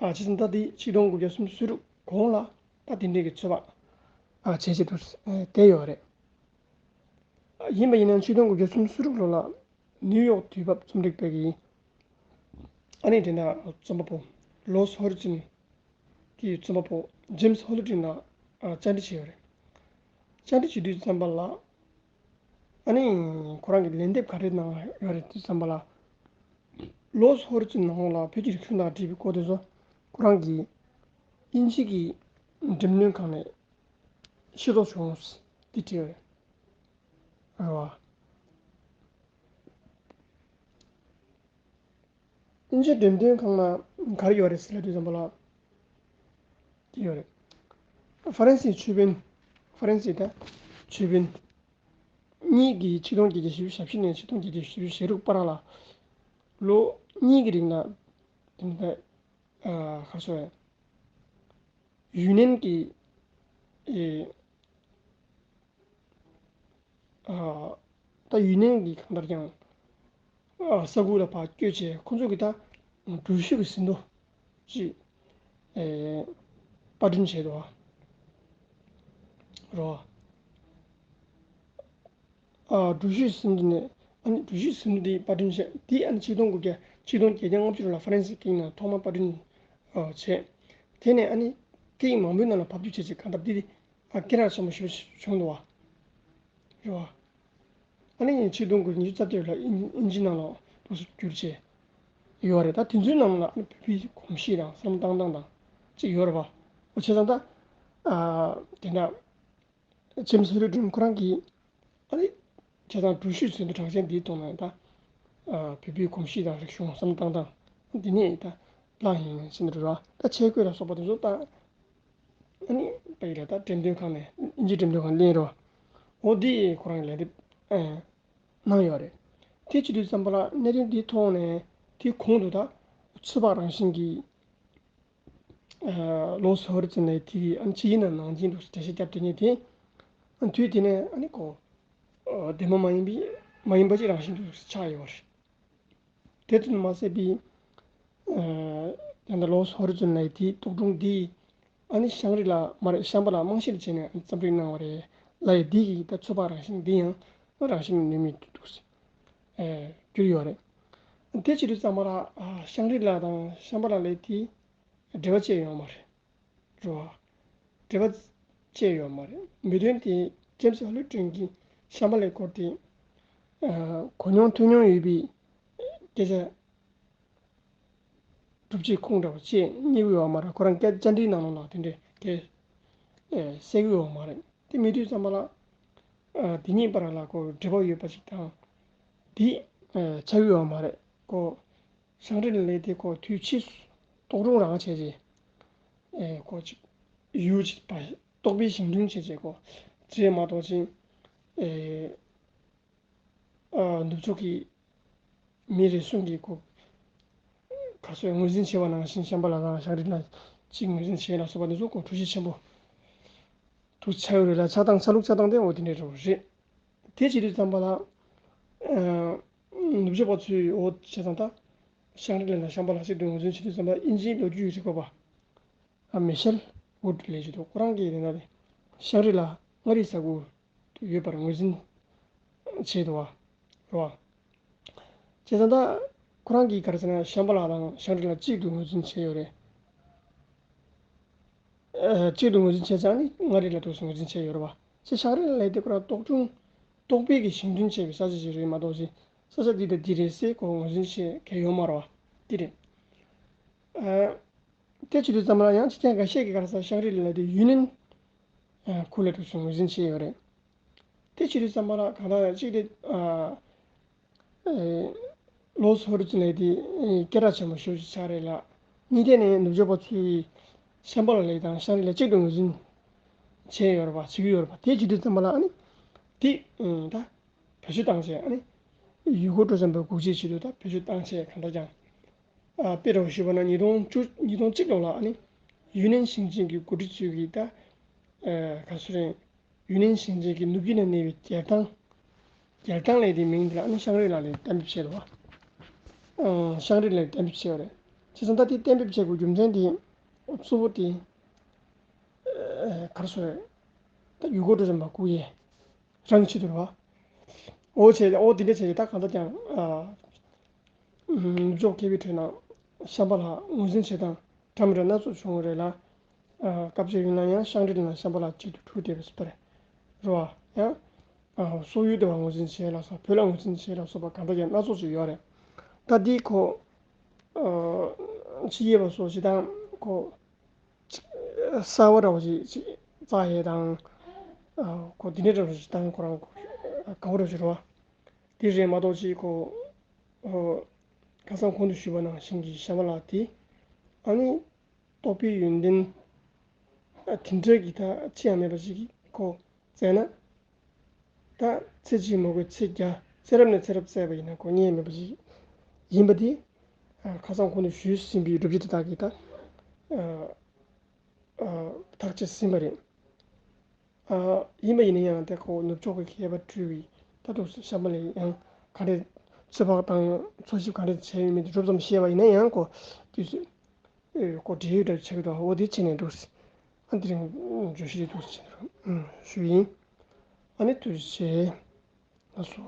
ཨ་བྱས་ཙང་ད་འདི་ཆིག་སྟོང་དགུ་བརྒྱ་སུམ་ཅུ་སོ་དྲུག་གོང་ལ་ད་དེ་འདྲའི་གི་ཚོད་དཔག་ཨ་བྱས་བྱས་འདུག་བསྡད་ཡོད་རེད། ཡིན་པ་ཡིན་ན་ཆིག་སྟོང་དགུ་བརྒྱ་སུམ་ཅུ་སོ་དྲུག་ལོ་ལ་ནིའུ་ཡོག་དུས་བབ་རྩོམ་སྒྲིག་པའི་གི་ཨ་ནི་དེ་འདྲ་རྩོམ་པ་པོ་ལོས་ཧོ་རི་ཙོན་གྱི་རྩོམ་པ་པོ་ཇེམ་སི་ཧོ་ལི་ཏྲིན་ལ་ཨ་བཅར་འདྲི་བྱས་ཡོད་རེད། བཅར་འདྲི་བྱེད་དུས་ཙམ་པ་ལ་ཨ་ནི་ཁོ་རང་གིས་ལན་འདེབས་ག་རེ་གནང་ཡོད་རེད་དུས་ཙམ་པ་ལ། ལོས་ཧོ་རི་ཙོན་ནང་ལོགས་ལ་བོད་ཀྱི་རིག་གཞུང་དང་འབྲེལ་བའི་སྐོར་དེ་ཚོ་ཁོ་རང་གིས་དབྱིན་ཇི་གི་འགྲེམས་སྟོན་ཁང་ནས་ཤེས་རྟོགས་བྱུང་ཟེར་དེ་བྲིས་ཡོད་རེད། རེད་བ། དབྱིན་ཇིའི་འགྲེམས་སྟོན་ཁང་ན་ག་རེ་ཡོད་རེད་ཟེར་ལབ་དུས་ཙམ་པ་ལ། དེ་ཡོད་རེད། ཧྥ་རན་སིའི་ཆོས་དཔོན། ཧྥ་རན་སིའི་ད་ཆོས་དཔོན་གཉིས་ཀྱིས་ཆིག་སྟོང་བརྒྱད་བརྒྱ་བཞི་བཅུ་ཞེ་བཞི་ནས་ཆིག་སྟོང་བརྒྱད་བརྒྱ་བཞི་བཅུ་ཞེ་དྲུག་བར་ལ་ལོ་གཉིས་ཀྱི་རིང་ལ་དེ་འདྲ་ཨ་ག་རེ་ཟེར། ཡུན་ནན་གྱི་ཨེ་ཨ་ད་ཡུན་ནན་གྱི་གང་ལྟར་ཀྱང་ཨ་ས་ཁུལ་ལ་ཕར་བསྐྱོད་བྱས། ཁོ་ཚོ་གི་ད་འགྲུལ་བཞུད་ཀྱི་ཟིན་ཐོ་ཅིག་ཨེ་པར་སྐྲུན་བྱས་འདུག་བ། རོ། ཨ་འགྲུལ་བཞུད་ཟིན་ཐོ་ནས། ཨ་ནི་འགྲུལ་བཞུད་ཟིན་ཐོ་དེ་པར་སྐྲུན་བྱས། དེ་ཨ་ནི་ཆིག་སྟོང་དགུ་བརྒྱ་ཆིག་སྟོང་བརྒྱད་བརྒྱ་ལྔ་བཅུ་ལོ་ལ་ཧྥ་རན་སིའི་སྐད་ཡིག་ནང་ཐོག་མར་པར་སྐྲུན་ཨ་བྱས། དེ་ནས་ཨ་ནི་སྐད་ཡིག་མང་པོའི་ནང་ལ་ཕབ་བསྒྱུར་བྱས་བྱས། གང་ལྟར་དེ་དེ་ཨ་སྐད་གྲགས་ཆེན་པོ་ཞེ་པོ་བྱུང་འདུག་བ། རེད་བ། ཨ་ནི་ཆིག་སྟོང་དགུ་བརྒྱ་ཉི་ཤུ་རྩ་བརྒྱད་ལ་དབྱིན་དབྱིན་ཇི་ནང་ལ་འདུག་སེ་བསྒྱུར་བྱས་ཡོད་རེད། ད་དེ་ཚོའི་ནང་ལ་ཨ་ནི་བོད་པའི་གོམས་གཤིས་དང་བསམ་བློ་བཏང་སྟངས་དང་ཅིག་ཡོད་རེད་བ། འོ་བྱས་ཙང་ད་ཨ་དེ་འདྲ་ཇེམ་སི་ཧོ་ལི་ཏྲིན་ཁོ་རང་གིས་ཨ་ནི་བྱས་ཙང་འགྲུལ་བཞུད་ཟིན་ཐོ་གྲགས་ཅན་འདིའི་ཐོག་ནས་ད་ཨ་བོད་པའི་གོམས་གཤིས་དང་རིག་གཞུང་བསམ་བློ་བཏང་སྟངས་འདི་ནས་ད་བླངས་ཡིན་ཟེར་ནས་རེད་བ། ད་ཆས་གོས་ལ་སོགས་པ་དེ་ཚོ་ད་ཨ་ནི་པའི་ལ་ད་འགྲེམས་སྟོན་ཁང་ནས། དབྱིན་ཇིའི་འགྲེམས་སྟོན་ཁང་ལེན་རོགས། འོ་འདི་ཁོ་རང་གི་ལན་འདེབས་ཨེ་གནང་ཡོད་རེད། དེ་བྱེད་དུས་ཙམ་པ་ལ་གནད་དོན་འདིའི་ཐོག་ནས་དེའི་གོང་དུ་ད་ཚོད་དཔག་རང་བཞིན་གྱི་ཨ་ལོས་ཧོ་རི་ཙོན་ལབ་དེ་གིས་ཨ་ནི་ཕྱི་རྒྱལ་ནང་ནང་བཞིན་དུ་འགྲེལ་བཤད་བརྒྱབ་དེ་ནས་དེ་ཨ་དུས་དེ་ནས་ཨ་ནི་ཁོ་ཨ་བདེན་པ་མ་ཡིན་པའི་མ་ཡིན་པ་ཅིག་རང་བཞིན་དུ་ཆགས་ཡོད་རེད། དེ་ཙམ་མ་ཟད་པའི་ཨ་ད་ལྟ་ལོས་ཧོ་རི་ཙོན་ལབ་དེའི་རྟོག་སྒྲུང་འདི་ཨ་ནི་ཤང་རི་ལ་མ་རེད། ཤམ་བྷ་ལ་རྨང་གཞི་ལ་བྱས་ནས་ཨ་ནི་རྩོམ་སྒྲིག་གནང་བ་རེད་ལབ་ཡ་འདི་གི་ད་ཚོད་དཔག་རང་བཞིན་འདི་ཡང་རང་བཞིན་ནུས་མེད་དུ་འདུག་ཨེ་གྱུར་ཡོད་རེད། དེ་བྱེད་དུས་ཙམ་པ་ལ་ཨ་ཤང་རི་ལ་དང་ཤམ་བྷ་ལ་ལབ་དེ་འབྲེལ་བ་བཅད་ཡོད་མ་རེད། རེད་བ། འབྲེལ་བ་བཅད་ཡོད་མ་རེད། མི་དོན་དེ་ཇེམ་སི་ཧོ་ལི་ཏྲིན་གྱིས་ཤམ་བྷ་ལའི་སྐོར་དེ་ཨ་གོ་མྱོང་ཐོས་མྱོང་ཡོད་པའི་སྐད་ཆ་སྒྲུབ་བྱེད་ཁུངས་འདྲ་བོ་བཅས་རྙེད་ཀྱི་ཡོད་མ་རེད། ཁོ་རང་སྐད་བཅར་འདྲིའི་ནང་ལོགས་ལ་དེ་འདྲའི་སྐད་ཨེ་གསལ་གྱི་ཡོད་མ་རེད། དེ་མེད་དུས་ཙམ་པ་ལ་ཨ་དེ་གཉིས་བར་ལ་ཁོ་འབྲེལ་བ་ཡོད་པ་ཞིག་དང་དེ་ཨེ་ཆགས་ཀྱི་ཡོད་མ་རེད། ཁོ་ཤང་རི་ལ་ལབ་དེ་ཁོ་དུས་ཕྱིས་སུ་རྟོག་སྒྲུང་རང་བྱས་རྗེས་ཨེ་ཁོ་ཅིག་ཡུལ་ཅིག་པ་རྟོག་པའི་བཞེངས་སྐྲུན་བྱས་རྗེས་ཁོ་བྱས་མ་གཏོགས་ཅིག་ཨེ་ཨ་ནུབ་ཕྱོགས་ཀྱི་མི་རེ་ཟུང་གིས་ཁོ་ག་ཚོད་ངོས་འཛིན་བྱས་པ་ནང་བཞིན་ཤམ་བྷ་ལ་དང་ཤང་རི་ལ་ཅིག་ངོས་འཛིན་བྱས་ལ་སོགས་པ་འདི་ཚོ་ཁོ་འཁྲུལ་ཞིག་ཆེན་པོ་འདུག་ཆགས་ཡོད་རེད་ལ། ཆགས་སྟངས་ཆ་ལུགས་ཆགས་སྟངས་དེ་འོ་དེ་འདྲ་འདྲ་བོ་རེད། དེ་བྱེད་དུས་ཙམ་པ་ལ་ཨ་ནུབ་ཕྱོགས་པ་ཚོས་འོ་བྱས་ཙང་ད་ ཤང་རི་ལ་དང་ཤམ་བྷ་ལ་གཅིག་ཏུ་ངོས་འཛིན་བྱེད་དུས་ཙམ་པ་དབྱིན་ཇིའི་ལོ་རྒྱུས་རིག་པ་བ་མི་ཤེལ་ཝུཌ་ལས་བྱེད་དུ་ཁོ་རང་གིས་དེ་ན་ཤང་རི་ལ་མངའ་རིས་ས་ཁུལ་ཡོད་པར་ངོས་འཛིན་བྱས་འདུག་བ། རེད་བ། བྱས་ཙང་ད་ཁོ་རང་གིས་ག་རེ་ཟེར་ན་ཤམ་བྷ་ལ་དང་ཤང་རི་ལ་གཅིག་ཏུ་ངོས་འཛིན་བྱས་ཡོད་རེད། ཨ། གཅིག་ཏུ་ངོས་འཛིན་བྱས་ཙང་ནི་མངའ་རིས་ལ་འདུག་སེ་ངོས་འཛིན་བྱས་ཡོད་རེད་བ། ཅེས་ཤང་རི་ལ་ལས་དེ་ཁོ་རང་སྟོབས་ཆུང་སྟོབས་སྤེལ་གྱི་བཞེངས་སྐྲུན་བྱས་པའི་ས་ཆ་ཞིག་རེད་མ་གཏོགས་ཅིག་ས་ཆ་འདི་དང་འདི་རེད་ཟེར་ཁོ་ངོས་འཛིན་བྱེད་མཁན་ཡོད་མ་རེད་བ། འདི་རེད། ཨ། དེ་བྱེད་དུས་ཙམ་པ་ལ་ཡང་ཕྱི་རྒྱལ་འགའ་ཤས་ཀྱིས་ག་རེ་ཟེར་ཤང་རི་ལ་དེ་ཡུན་ནན་ཁུལ་ལ་འདུག་སེ་ངོས་འཛིན་བྱས་ཡོད་རེད། དེ་བྱེད་དུས་ཙམ་པ་ལ་གང་ལྟར་གཅིག་དེ། ཨ། ཨེ། ལོ་སོ་རི་ཙི་ནས་དེ་སྐད་གྲགས་ཆེན་པོ་ཞེ་པོ་ཅིག་ཆགས་རེད་ལ། གཉིས་དེ་ནས་ནུབ་ཕྱོགས་པ་ཚོས་ཤམ་བྷ་ལ་ལས་དང་ཤང་རི་ལ་གཅིག་ཏུ་ངོས་འཛིན་བྱས་ཡོད་རེད་པ། བྱེད་ཀྱི་ཡོད་རེད་པ། དེ་བྱེད་དུས་ཙམ་པ་ལ་ཨ་ནི་དེ་ད་བེད་སྤྱོད་བཏང་བྱས། ཨ་ནི་ཡུལ་སྐོར་སྤྲོ་འཆམ་པའི་འགུག་བྱེད་ཆེད་དུ་ད་བེད་སྤྱོད་བཏང་བྱས། གང་ལྟར་ཀྱང་། ཨ། དཔེ་འདྲ་བོ་ཞུས་པ་ན་ཉིས་སྟོང་བཅུ། ཉིས་སྟོང་གཅིག་ལོ་ལ་ཨ་ནི་ཡུན་ནན་ཞིང་ཆེན་གྱི་འགོ་ཁྲིད་ཚོས་ཀྱིས་ད། ཨ། ག་རེ་ཟེར། ཡུན་ནན་ཞིང་ཆེན་གྱི་ནུབ་རྒྱུད་ན་གནས་པའི་རྒྱལ་ཐང་། རྒྱལ་ཐང་ལབ་དེའི་མིང་དེ་ལ་ཨ་ནི་ཤང་རི་ལ་ལས་གཏན་འབེབས་བྱས་རེད་བ། ཨ། ཤང་རི་ལ་ལས་གཏན་འབེབས་བྱས་པ་རེད། བྱས་ཙང་ད་དེ་གཏན་འབེབས་བྱེད་དགོས་རྒྱུ་མཚན་དེ་གཙོ་བོ་དེ། ཨ། ག་རེ་ཟེར། ད་ཡུལ་སྐོར་སྤྲོ་འཆམ་པ་སྐུ་ཡས་རང་ཆེད་དུ་རེད་བ། འོ་བྱས། འོ་དེ་འདྲ་བྱས་ད་གང་ལྟར་ཀྱང་། ཨ། ནུབ་ཕྱོགས་མཁས་པའི་ཁྲོད་ན་ཤམ་བྷ་ལ་ངོས་འཛིན་བྱེད་སྟངས་འདྲ་མི་འདྲ་སྣ་ཚོགས་བྱུང་བ་རེད་ལ། ཨ། སྐབས་གཅིག་ཡིན་ན་ཡང་ཤང་རི་ལ་དང་ཤམ་བྷ་ལ་གཅིག་ཏུ་གྲུབ་བསྡད་པའི་བཟོ་ལྟ་རེད། རེད་བ། ཡང་། ཨ། སོག་ཡུལ་དེ་བ་ངོས་འཛིན་བྱེད་ལ་སོགས། བོད་ལ་ངོས་འཛིན་བྱེད་ལ་སོགས་པ་གང་འདྲ་ཡང་སྣ་ཚོགས་ཅིག་ཡོད་རེད། ད་འདི་ཁོ། ཨ། ཕྱི་རྒྱལ་བ་སོགས་སྤྱིར་བཏང་ཁོ། གསར་བ་འདྲ་བོ་ཞིག་ཅིག་བཙལ་ཡས་དང་། ཨ། ཁོ་འདི་འདྲའི་འདྲ་བོ་ཞིག་བཏང་ཁོ་རང་དགའ་བོ་འདྲ་བོ་ཞིག་རེད་བ། དེ་རེད་མ་གཏོགས་ཅིག་ཁོ། ཨ། ཁ་སང་གོང་དུ་ཞུས་པ་ནང་བཞིན་གྱི་ཤམ་བྷ་ལ་དེ། ཨ་ནི་རྟོགས་པའི་ཡོན་ཏན། ཨ། དེ་འདྲ་གི་ད་ཅི་ཡང་མེད་པ་ཞིག་གིས་ཁོ་བཙལ་ན། ད་ཚེ་གཅིག་མ་དགོས་ཚེ་བརྒྱ། ཚེ་རབས་ནས་ཚེ་རབས་བཙལ་བ་ཡིན་ན་ཁོ་རྙེད་མེད་པ་ཞིག་ཡིན་པ་དེ། ཨ། ཁ་སང་གོང་དུ་ཞུས་ཟིན་པའི་བསྒྲུབ་བྱ་དེ་དག་གིས་ད། ཨ། ཨ། ཐག་བཅད་ཟིན་པ་རེད། ཨ། ཡིན་པ་ཡིན་ན་ཡང་དེ་ཁོ་ནུབ་ཕྱོགས་ཀྱི་མཁས་པ་སྤྲུལ་བའི་ད་དུང་ཤམ་བྷ་ལས་ཡང་ག་འདྲས་ཚོད་དཔག་དང་འཚོལ་ཞིབ་ག་འདྲས་བྱས་ཡོད་མེད་དེ་འགྲོ་ཙམ་བཤད་པ་ཡིན་ན་ཡང་ཁོ་དུས་ཚོད། ཨེ། ཁོ་འབྲེལ་ཡོད་འདྲ་ཆགས་ཀྱི་འདུག་འོ་དེ་བྱས་ནས་འདུག་སེ། ཨ། དེ་རིང་བརྗོད་གཞི་དེ་འདུག་སེ་བྱས་ནས་རང་ཞུ་ཡིན། ཨ་ནི་ཐུགས་རྗེ་ཆེ། ལགས་སོ།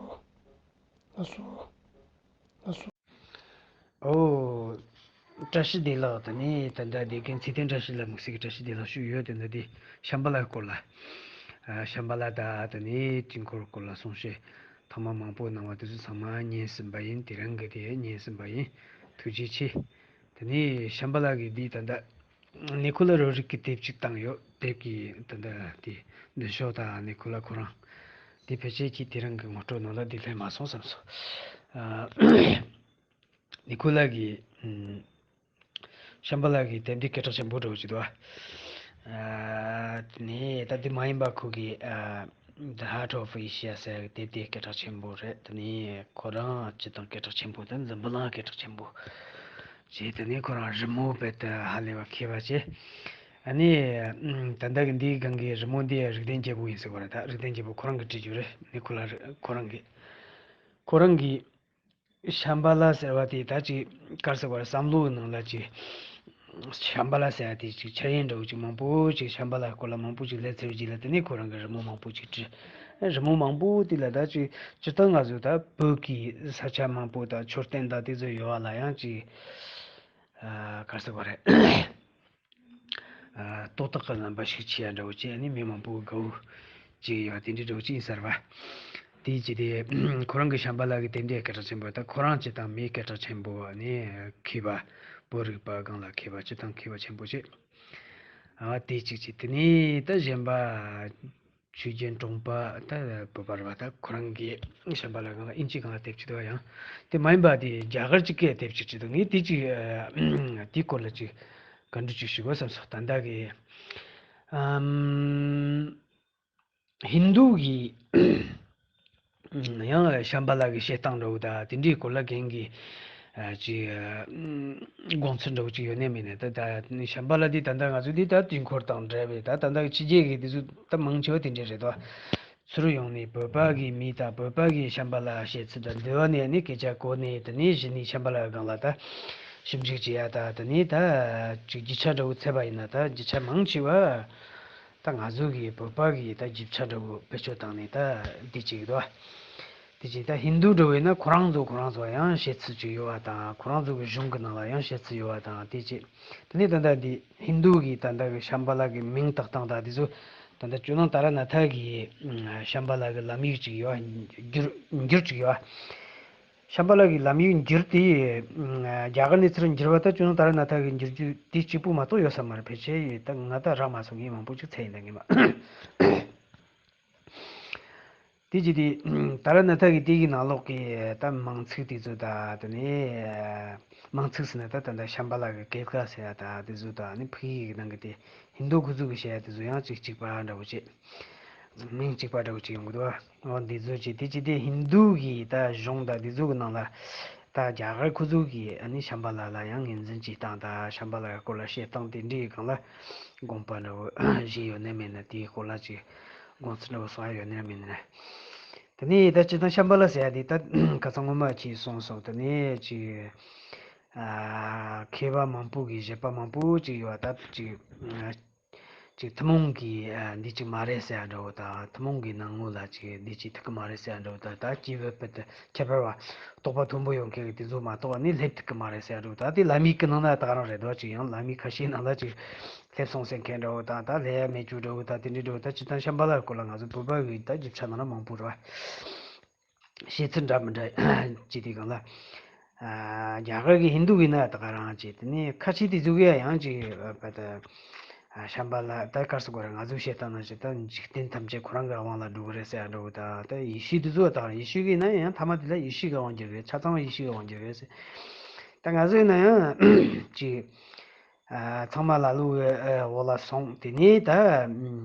ལགས་སོ། ལགས་སོ། ཨོ། བཀྲ་ཤིས་བདེ་ལེགས། དེ་ནས་ད་ལྟ་དེ་གན་ཚེ་བརྟན་བཀྲ་ཤིས་ལ་དམིགས་བསལ་གྱི་བཀྲ་ཤིས་བདེ་ལེགས་ཞུ་ཡོད། དེ་འདྲ་དེ་ཤམ་བྷ་ལ་སྐོར་ལ། ཨ། ཤམ་བྷ་ལ་དང་དེ་ནས་དུས་འཁོར་སྐོར་ལ་གསུང་བཤད་ཐེངས་མ་མང་པོ་གནང་བ་དེ་ཚོ་ཚང་མ་ཉན་ཟིན་པ་ཡིན། དེ་རིང་གི་དེ་ཉན་ཟིན་པ་ཡིན། ཐུགས་རྗེ་ཆེ། དེ་ནས་ཤམ་བྷ་ལ་གི་འདི་ད་ལྟ་ནི་ཁོ་ལ་རོ་རིག་གི་དེབ་ཅིག་བཏང་ཡོད། དེབ་ཀྱི་ད་ལྟ་དེ་མདུན་ཤོག་དང་ནི་ཁོ་ལ་ཁོ་རང་དེ་ཕལ་ཆེར་གྱིས་དེ་རིང་གི་ངོ་སྤྲོད་ནང་ལ་དེ་སླེབས་མ་སོང་བསམ་སོང་། ཨ། ནི་ཁོ་ལ་གི། ཨམ། ཤམ་བྷ་ལ་གི་དེབ་འདི་སྐད་གྲགས་ཆེན་པོ་འདྲ་བོ་ཅིག་འདུག་ཨ། ཨ། དེ་ནས་ད་དེ་མ་ཡིན་པ་ཁོ་གི། ཨ། The Heart of Asia ཟེར་བའི་དེབ་དེ་སྐད་གྲགས་ཆེན་པོ་རེད། དེ་ནས་ཁོ་རང་སྤྱིར་བཏང་སྐད་གྲགས་ཆེན་པོ་དང་འཛམ་བུ་གླིང་སྐད་གྲགས་ཆེན་པོ་བྱས། དེ་ནས་ཁོ་རང་རི་མོ་རྦད་དེ་ཧ་ལས་པ་མཁས་པ་བྱས། ཨ་ནི། ཨམ། ད་ལྟ་གི་འདིའི་སྒང་གི་རི་མོ་འདི་རིག་ལྡན་རྒྱལ་པོ་ཡིན་ཟེར་བ་རེད། ད་རིག་ལྡན་རྒྱལ་པོ་ཁོ་རང་གིས་བྲིས་རྒྱུ་རེད། ནི་ཁོ་ལ་རེད། ཁོ་རང་གིས། ཁོ་རང་གིས། ཤམ་བྷ་ལ་ཟེར་བ་དེ་ད་ཅིག་ག་རེ་ཟེར་བ་རེད། བསམ་བློའི་ནང་ལ་ཅིག་ཤམ་བྷ་ལ་ཟེར་བ་དེ་ཅིག་འཆར་ཡན་འདྲ་བོ་ཅིག་མང་པོ་ཅིག་ཤམ་བྷ་ལ་སྐོར་ལ་མང་པོ་ཅིག་སླེབས་ཚར་བའི་རྗེས་ལ། དེ་ནས་ཁོ་རང་གིས་རི་མོ་མང་པོ་ཅིག་བྲིས། རི་མོ་མང་པོ་དེ་ལ་ད་ཅིག་སྤྱིར་བཏང་ང་ཚོ་ད་བོད་ཀྱི་ས་ཆ་མང་པོ་དང་མཆོད་རྟེན་དང་དེ་ཚོ་ཡོད་པ་ལ་ཡང་ཅིག་ཨ། ག་རེ་ཟེར་བ་རེད། ཨ། རྟོག་བཏགས་ཀྱི་རྣམ་པ་ཞིག་ཆེ་ཡ་འདྲ་བོ་བྱས་ནས་མི་མང་པོ་དགའ་བོ་བྱེད་ཀྱི་ཡོད་པ་དེ་འདྲའི་འདྲ་བོ་ཅིག་ཡིན་ས་རེད་པ། དེའི་རྗེས་དེ་ཁོ་རང་གི་ཤམ་བྷ་ལ་གི་དེབ་འདི་སྐད་གྲགས་ཆེན་པོ། ད་ཁོ་རང་སྤྱིར་བཏང་མི་སྐད་གྲགས་ཆེན་པོ་ནི་མཁས་པ། བོད་རིག་པ་སྒང་ལ་མཁས་པ། སྤྱིར་བཏང་མཁས་པ་ཆེན་པོ་བྱས། ཨ། དེ་གཅིག་བྱས། དེ་ནས་ད་གཞན་པ་ཆོས་རྒྱལ་གྲོང་པ། ད་བོད་པ་རེད་པ། ད་ཁོ་རང་གིས་ཤམ་བྷ་ལ་སྒང་ལ་དབྱིན་ཇི་སྒང་ལ་དེབ་ཅིག་འདུག་པ། ཡང་དེ་མ་ཡིན་པ་དེ་རྒྱ་གར་གྱི་སྐད་དེབ་ཅིག་བྲིས་འདུག་ངས་དེ་ཅིག་ཨ། དེའི་སྐོར་ལ་ཅིག་བཀའ་འདྲི་ཅིག་ཞུ་དགོས་བསམ་སོང་། ད་ལྟ་གི། ཨམ། ཧིན་དུ་གི་ཡང་ཤམ་བྷ་ལ་གི་བཤད་སྟངས་འདྲ་བོ་དང་དེ་འདྲའི་སྐོར་ལ་རྒན་གྱི་ཨ། ཅིག་ཨ། དགོངས་ཚུལ་འདྲ་བོ་ཅིག་ཡོད་ནའི་མེད་ནའི། ད་ད་ཤམ་བྷ་ལ་འདི་ད་ལྟ་ང་ཚོ་འདི་ད་དུས་འཁོར་དང་འབྲེལ་བའི་ད་ད་ལྟ་གི་ཕྱི་རྒྱལ་གྱི་དེ་ཚོ་ད་མང་ཆེ་བ་དེ་འདྲ་རེད་དོ། ཚུར་ཡོང་ནས་བོད་པ་གི་མི་དང་བོད་པ་གི་ཤམྦྷ་ལ་བཤད་ཚུལ་དང་འདི་བ་ནས་ནི་སྐད་ཆ་གོ་ནས། དེ་ནས་གཞི་ནས་ཤམྦྷ་ལ་སྒང་ལ་ད་ཞིབ་འཇུག་བྱེད་ཡ་ད། དེ་ནས་ད་ཅིག་རྒྱུ་ཆ་འདྲ་བོ་འཚོལ་བ་ཡིན་ན་ད་རྒྱུ་ཆ་མང་ཆེ་བ་ད་ང་ཚོ་གི་བོད་པ་གི་ད་རྒྱུ་ཆ་འདྲ་བོ་བེད་སྤྱོད་བཏང་ནས་ད་འདི་བྱེད་ཀྱི་འདུག་བ། དེ་བཞིན་ད་ཧིན་དུ་འདྲ་བོ་ཡིན་ན་ཁོ་རང་ཚོ་ཁོ་རང་ཚོ་ཡང་བཤད་ཚུལ་ཅིག་ཡོད་པ་དང་། ཁོ་རང་ཚོ་གི་གཞུང་གི་ནང་ལ་ཡང་བཤད་ཚུལ་ཡོད་པ་དང་། དེ་བྱས། དེ་ནས་ད་ལྟ་འདི་ཧིན་དུ་གི་ད་ལྟ་གི་ཤམ་བྷ་ལ་གི་མིང་བཏགས་སྟངས་དང་དེ་ཚོ་ད་ལྟ་ཇོ་ནང་ཏཱ་ར་ནཱ་ཐ་གི་ཤམ་བྷ་ལ་གི་ལམ་ཡིག་ཅིག་ཡོད། འགྱུར་འགྱུར་ཅིག་ཡོད། ཤམ་བྷ་ལ་གི་ལམ་ཡིག་འགྱུར་དེ་རྒྱ་གར་ནས་ཚུར་འགྱུར་བ་ད་ཇོ་ནང་ཏཱ་ར་ནཱ་ཐ་གི་འགྱུར་རྒྱུ་དེ་གཅིག་པུ་མ་གཏོགས་ཡོད་ས་མ་རེད། ཕལ་ཆེར་ད་ང་ད་རག་མ་སོང་། ངས་མང་པོ་ཅིག་འཚོལ་ཡིན་ད་ངས་མ། དེ་བྱས་ཏེ་ཏཱ་ར་ནཱ་ཐ་གི་དེ་གི་ནང་ལོགས་ཀྱི་ད་མིང་ཚིག་དེ་ཚོ་ད། དེ་ནས་མིང་ཚིག་ཟེར་ན་ད་ད་ལྟ་ཤམ་བྷ་ལ་གི་སྐད་ཀ་ཟེར་ཡ་ད་དེ་ཚོ་ད། ནི་ཕ་གི་གི་ནང་གི་དེ་ཧིན་དུ་ཁོ་ཚོ་གི་བཤད་ཡ་དེ་ཚོ་ཡང་གཅིག་གཅིག་པ་འདྲ་བོ་བྱས། མིང་གཅིག་པ་འདྲ་བོ་ཅིག་ཡོང་གི་འདུག་བ། འོ་འདི་ཚོ་བྱས། དེ་བྱས་ཏེ་ཧིན་དུ་གི་ད་གཞུང་ད་འདི་ཚོ་གི་ནང་ལ་ད་རྒྱ་གར་ཁོ་ཚོ་གི་ཨ་ནི་ཤམ་བྷ་ལ་ལ་ཡང་ངོས་འཛིན་བྱེད་སྟངས་ད་ཤམ་བྷ་ལ་གི་སྐོར་ལ་བཤད་སྟངས་དེ་འདྲའི་སྒང་ལ་དགོངས་པ་འདྲ་བོ་བཞེས་ཡོད་ན་མེད་ན། དེའི་སྐོར་ལ་ཅིག་དགོངས་ཚུལ་འདྲ་བོ་གསུང་ཡ་ཡོད་ན་མེད་ན། དེ་ནས་ད་སྤྱིར་བཏང་ཤམ་བྷ་ལ་ཟེར་ཡ་དེ་ད་ཁ་སང་སྔོན་མ་ཁྱེད་གསུངས་སོང་། དེ་ནས་ཅིག་ཨ་མཁས་པ་མང་པོ་གི་བཞེད་པ་མང་པོ་ཅིག་ཡོད་པ། ད་ཅིག་ཅིག་ཐུན་མོང་གི་ཨ་འདི་ཅིག་མ་རེད་ཟེར་ཡ་འདྲ་བོ་དང་། ཐུན་མོང་གི་ནང་ངོས་ལ་ཅིག་འདི་ཅིག་ཐུག་གི་མ་རེད་ཟེར་ཡ་འདྲ་བོ་དང་། ད་སྐྱེས་བུ་དཔལ་དུ་ཁྱད་པར་བ་རྟོགས་པ་མཐོན་པོ་ཡོད་མཁན་གྱི་དེ་ཚོ་མ་གཏོགས་ནི་སླེབས་ཐུབ་ཀྱི་མ་རེད་ཟེར་ཡ་འདྲ་བོ་དང་། དེ་ལམ་ཡིག་གི་ནང་ན་ད་ག་རང་རེད་འདུག་ཅིག་ཡང་ལམ་ཡིག་ཁ་ཤས་ནང་ལ་ཅིག་སླེབས་སོང་ཟེར་མཁན་འདྲ་བོ་དང་། ད་སླེབས་ཡ་མེད་རྒྱུ་འདྲ་བོ་དང་། དེ་འདྲའི་འདྲ་བོ་ད་སྤྱིར་བཏང་ཤམ་བྷ་ལ་སྐོར་ལ་ང་ཚོ་བོད་པ་གི་ད་རྒྱུ་ཆ་ནང་ན་མང་པོ་རེད་བ། བཤད་ཚུལ་འདྲ་མི་འདྲ་ཅིག་དེ་སྒང་ལ། ཨ་རྒྱ་གར་གྱི་ཧིན་དུ་གི་ན་ད་ག་རང་ཅིག་དེ་ནས་ཁ་ཆེ་དེ་ཚོ་གི་ཡང་ཅིག་པ་ད། ཨ་ཤམ་བྷ་ལ་ད་ག་རེ་ཟེར་དགོས་རེད། ང་ཚོས་བཤད་སྟངས་ནང་བཞིན་ད་འཇིག་རྟེན་ཐམས་ཅད་ཁོ་རང་གི་དབང་ལ་འགྲོ་གི་རེད་ཟེར་ཡ་འདྲ་བོ་དང་། ད་ཡེ་ཤུ་དེ་ཚོ་ད་ག་རང་། ཡེ་ཤུ་གི་ན་ཡང་མཐའ་མ་དེ་ལ་ཡེ་ཤུ་གི་དབང་འགྱུར་གི། ཆ་ཚང་བ་ཡེ་ཤུ་གི་དབང་འགྱུར་གི་ཟེར། ད་ང་ཚོའི་ན་ཡང་ཅིག་ཨ་ཚང་མ་ལ་ལུ་གི་ཨ་འོག་ལ་སོང་། དེ་ནས་ད་ཨ་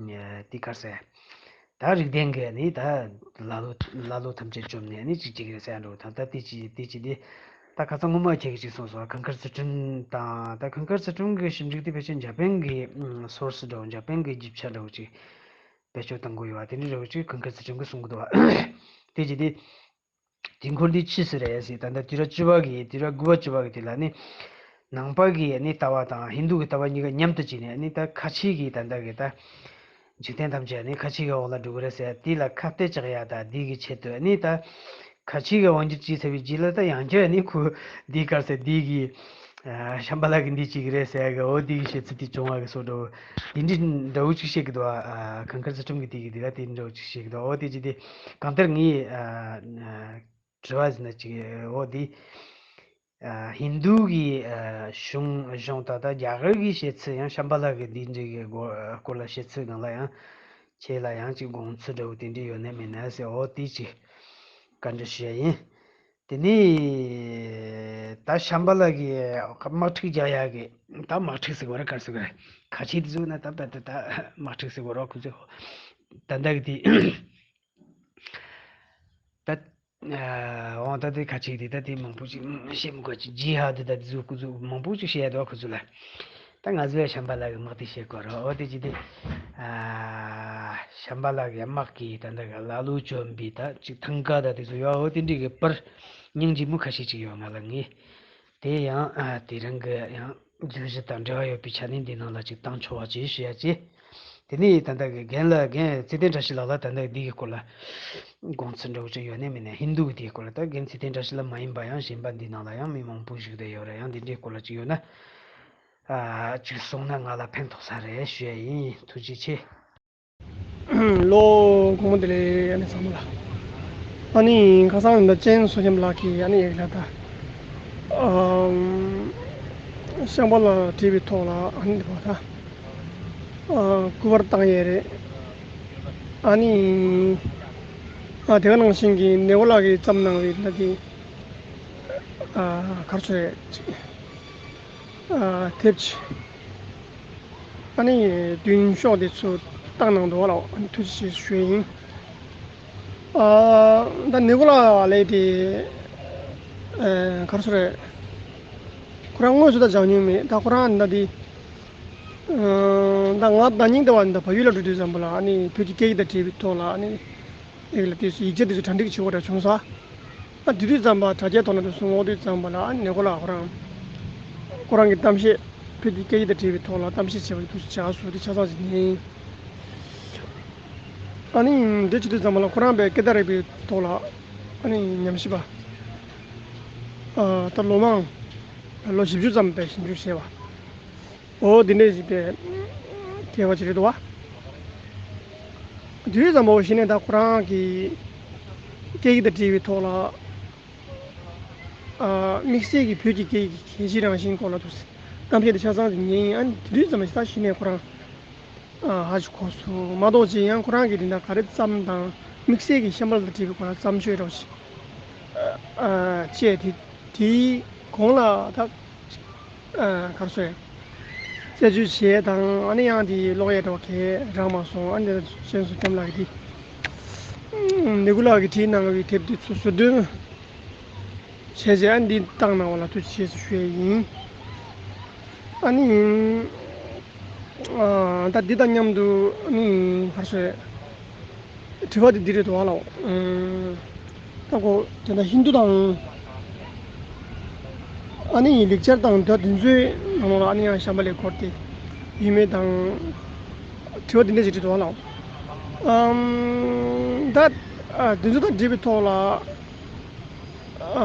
དེ་ག་རེ་ཟེར། ད་རིགས་ལྡན་གྱི་ནི་ད་ལ་ལུ་ལ་ལུ་ཐམས་ཅད་བཅོམ་ནས་ནི་ཅིག་ཅིག་རེད་ཟེར་འགྲོ། ད་ད་དེ་ཅི་དེ་ཅི་དེ། ད་ཁ་སང་སྔོན་མ་ཁྱེད་ཀྱིས་ཅིག་གསུངས་སོང་། ཁང་དཀར་ཚུལ་ཁྲིམས་དང་། ད་ཁང་དཀར་ཚུལ་ཁྲིམས་ཀྱི་ཞིབ་འཇུག་དེ་ཕལ་ཆེར་འཇར་པན་གྱི་སོར་སི་འདྲ་བོ། འཇར་པན་གྱི་རྒྱུ་ཆ་འདྲ་བོ་ཅིག་བེད་སྤྱོད་གཏང་དགོས་ཡོད་པ། དེ་འདྲ་འདྲ་བོ་ཅིག་ཁང་དཀར་ཚུལ་ཁྲིམས་ཀྱིས་གསུང་གི་འདུག་བ། དེ་ཅི་དེ། དེ་འཁོར་འདི་ཕྱིས་སུ་རེད་ཟེར། ད་ལྟ་དུས་རབས་བཅུ་པ་གི་དུས་རབས་དགུ་པ་བཅུ་པ་གི་དེ་ལ་ནི་ནང་པ་གི་ནི་ལྟ་བ་དང་ཧིན་དུ་གི་ལྟ་བ་གཉིས་ཀ་མཉམ་དུ་བྱས་ནས་ནི་ད་ཁ་ཆེ་གི་ད་ལྟ་གི་ད་འཇིག་རྟེན་ཐམས་ཅད་ནི་ཁ་ཆེ་གི་འོག་ལ་འགྲོ་གི་རེད་ཟེར། དེ་ལ་ཁ་གཏད་བཅག་ཡ་ད་འདི་གི་ཆེད་དུ་ནི་ད་ཁ་ཆེ་གི་དབང་སྒྱུར་བྱས་ཚར་བའི་རྗེས་ལ་ད་ཡང་བསྐྱར་ནི་ཁོ་འདི་ག་རེ་ཟེར། འདི་གི་ཨ་ཤམ་བྷ་ལ་གི་འདི་གཅིག་རེད་ཟེར་གི། འོ་འདི་གི་བཤད་ཚུལ་དེ་བྱུང་བ་གི་བཟོ་འདྲ་བོ་དེ་འདྲའི་འདྲ་བོ་ཅིག་བཤད་གི་འདུག་བ། ཨ་ཁང་དཀར་ཚུལ་ཁྲིམས་གི་དེ་གི་དེ་ལ་དེ་འདྲ་བོ་ཅིག་བཤད་གི་འདུག་འོ་དེ་ཅི་དེ་གང་ལྟར་ངས་ཨ་ཨ་དྲི་བ་ཟེར་ན་ཅིག་འོ་དེ་ཨ་ཧིན་དུ་གི་ཨ་གཞུང་གཞུང་དང་ད་རྒྱ་གར་གི་བཤད་ཚུལ། ཡང་ཤམ་བྷ་ལ་གི་འདི་འདྲའི་གི་སྐོར་སྐོར་ལ་བཤད་ཚུལ་སྒང་ལ་ཡང་ཁྱེད་ལ་ཡང་ཅིག་དགོངས་ཚུལ་འདྲ་བོ་དེ་འདྲའི་ཡོད་ན་མེད་ན་ཟེར། འོ་དེ་ཅིག་བཀའ་འདྲི་ཞུ་ཡ་ཡིན། དེ་ནས་ད་ཤམ་བྷ་ལ་གི་དམག་འཁྲུག་རྒྱག་ཡག་གི་ད་དམག་འཁྲུག་ཟེར་དགོས་རེད་ག་རེ་ཟེར་དགོས་རེད། ཁ་ཆེ་དེ་ཚོ་ན་ད་ད་ད་ད་དམག་འཁྲུག་ཟེར་དགོས་རེད། ཁོ་ཚོས་ད་ལྟ་གི་དེ་ད་འོང་ད་དེ་ཁ་ཆེ་དེ་ད་དེ་མང་པོ་ཅིག་བཤད་མི་དགོས། ཅིག་ཇི་ཧ་དི་ད་དེ་ཚོ་ཁོ་ཚོ་མང་པོ་ཅིག་བཤད་ཡ་འདུག་ཁོ་ཚོ་ལ། ད་ང་ཚོ་ཡང་ཤམ་བྷ་ལ་གི་དམག་དེ་བཤད་དགོས་རེད། འོ་དེ་ཅི་དེ། ཨ་ཤམ་བྷ་ལ་གི་དམག་གིས་ད་ལྟ་གི་ལ་ལུ་བཅོམ་པའི་ད་ཅིག་ཐང་ཀ་ད་དེ་ཚོ་ཡོད། འོ་དེ་འདྲའི་གི་པར་སྙིང་རྗེ་མོ་ཁ་ཤས་ཅིག་ཡོད་ང་ལ། ངས་དེ་ཡང་ཨ་དེ་རིང་གི་ཡང་བརྗོད་གཞི་དང་འབྲེལ་བ་ཡོད་པའི་ཆ་ནས་འདི་ནང་ལ་ཅིག་བཏང་ཆོག་པ་ཅིག་ཞུ་ཡ་ཅིག་དེ་ནས་ད་ལྟ་གི་རྒན་ལགས། རྒན་ཚེ་བརྟན་བཀྲ་ཤིས་ལགས་ལ་ད་ལྟ་འདི་གི་སྐོར་ལ་དགོངས་ཚུལ་འདྲ་བོ་ཅིག་ཡོད་ན་མེད་ན། ཧིན་དུ་གི་དེའི་སྐོར་ལ། ད་རྒན་ཚེ་བརྟན་བཀྲ་ཤིས་ལགས་མ་ཡིན་པ་ཡང་གཞན་པ་འདི་ནང་ལ་ཡང་མི་མང་པོ་ཞིག་བསྡད་ཡོད་རེད། ཡང་འདི་འདྲའི་སྐོར་ལ་ཅིག་ཡོད་ན། ཨ་ཅིག་གསུངས་ན་ང་ལ་ཕན་ཐོགས་ས་རེད་ཞུ་ཡ་ཡིན། ཐུགས་རྗེ་ཆེ། ལོ་གོང་མ་དེ་ལས་ཨ་ནི་བསམ་བློ་ལ། ཨ་ནི་ཁ་སང་ད་ཅན་བསོད་ནམས་ལགས་ཀྱིས་ཨ་ནི་ཡག་ལ་ད། ཨམ། ཤམ་བྷ་ལ་བྲིས་པའི་ཐོག་ལ་ཨ་ནི་འདི་བ་ད། ཨ་སྐུ་པར་བཏང་ཡས་རེད། ཨ་ནི། ཨ་དེ་ག་ནང་བཞིན་གྱི་ནེ་གོ་ལགས་ཀྱིས་བརྩམས་གནང་བའི་ད་དེ། ཨ་ག་རེ་ཟེར་ཅིག་ཨ་དེབ་ཅིག་ཨ་ནི་མདུན་ཤོག་དེ་ཚོ་བཏང་གནང་འདུག་བ་ལ། ཨ་ནི་ཐུགས་རྗེ་ཆེ་ཞུ་ཡིན། ཨ་ད་ནེ་གོ་ལགས་ལས་དེ་ཨ་ག་རེ་ཟེར། ཁོ་རང་དངོས་སུ་ད་མཇལ་མྱོང་མེད། ད་ཁོ་རང་ད་དེ་ཨ་ད་ང་ད་སྙིང་ད་བ་ད་བལ་ཡུལ་ལ་འགྲོ་དུས་ཙམ་པ་ལ་ཨ་ནི་བོད་ཀྱི་སྐད་ཡིག་དང་འབྲེལ་བའི་ཐོག་ལ་ཨ་ནི། ཨེ་ལ་དེ་ཚོ་ཡིག་ཆ་དེ་ཚོ་གྲ་སྒྲིག་བྱེད་དགོས་འདྲ་བྱུང་ས། ཨ་དེ་དུས་ཙམ་པ་དྲ་རྒྱའི་ཐོག་ལ་དུ་སོང་འོ་དུས་ཙམ་པ་ལ་ཨ་ནེ་གོ་ལ་ཁོ་རང་ཁོ་རང་གི་གཏམ་བཤད་བོད་ཀྱི་སྐད་ཡིག་དང་འབྲེལ་བའི་ཐོག་ལ་གཏམ་བཤད་བྱས་པ་དེ་དུས་བྱ་སོ་དེ་ཆ་ཚང་ཞིག་ཡིན། ཨ་ནི་འདི་བྱེད་དུས་ཙམ་པ་ལ་ཁོ་རང་པའི་སྐད་བརྡ་རིག་པའི་ཐོག་ལ་ཨ་ནི་ཉམས་ཞིབ་པ་ཨ་ད་ལོ་མང་ལོ་བཞི་བཅུ་ཙམ་པའི་ཞིབ་འཇུག་བྱས་པ། འོ་འདི་འདྲས་ཞིག་པའི་སྐལ་བ་ཅིག་རེད་འདུག་བ། དུས་ཙམ་པ་བཞིན་ནས་ད་ཁོ་རང་གི་སྐད་ཡིག་དང་འབྲེལ་བའི་ཐོག་ལ་ཨ་དམིགས་བསལ་གྱི་བོད་ཀྱི་སྐད་ཡིག་གི་གལ་ཆེའི་རང་བཞིན་སྐོར་ལ་དུ་གཏམ་བཤད་དེ་ཆ་ཚང་དུ་ཉན་ཡིན། ཨ་ནི་དུས་ཙམ་པ་ཞིག་ད་གཞི་ནས་ཁོ་རང་ཨ་ཧ་ཅང་གོ་སོང་མ་གཏོགས་ཅི་ཡང་ཁོ་རང་གིས་དེ་འདྲ་ག་རེ་བརྩམས་དང་དམིགས་བསལ་གྱི་ཤམ་བྷ་ལ་དང་འབྲེལ་བའི་སྐོར་ལ་བརྩམས་ཆོས་རོགས་ཤིག་ཨ་བཅས་དེ་དེའི་གོང་ལ་ད་ཨ་ག་རེ་ཟེར། རྩད་གཅོད་བྱས་དང་ཨ་ནི་ཡང་དེ་ཀློག་ཡས་འདྲ་བ་གས་རག་མ་སོང་། ཨ་ནི་ཅན་སུ་སྐྱམ་ལགས་ཀྱིས་དེ་ནེ་གུ་ལགས་ཀྱིས་བྲིས་གནང་བའི་དེབ་དེ་ཚོ་ཟུར་འདོན་བྱས་རྗེས་ཨ་ནི་འདི་བཏང་གནང་བ་ལ་ཐུགས་རྗེ་ཆེ་ཞུ་ཡས་ཡིན། ཨ་ནི་ཨ་ད་འདི་དང་མཉམ་དུ་ཨ་ནི་ག་རེ་ཟེར། དྲི་བ་དེ་འདི་རེད་འདུག་བ་ལགས། ཨ་ད་ཁོ་དེ་འདྲ་ཧིན་དུ་དང་ཨ་ནི་ལེགས་སྦྱར་དང་ད་དེ་ཚོའི་ནང་ལ་ཨ་ནི་ཡང་ཤམ་བྷ་ལའི་སྐོར་དེ་ཡོད་མེད་དང་དྲི་བ་དེ་འདྲ་ཞིག་འདྲི་འདུག་བ་ལགས། ཨམ་ད་ཨ་དེ་ཚོ་དང་འབྲེལ་བའི་ཐོག་ལ་ཨ་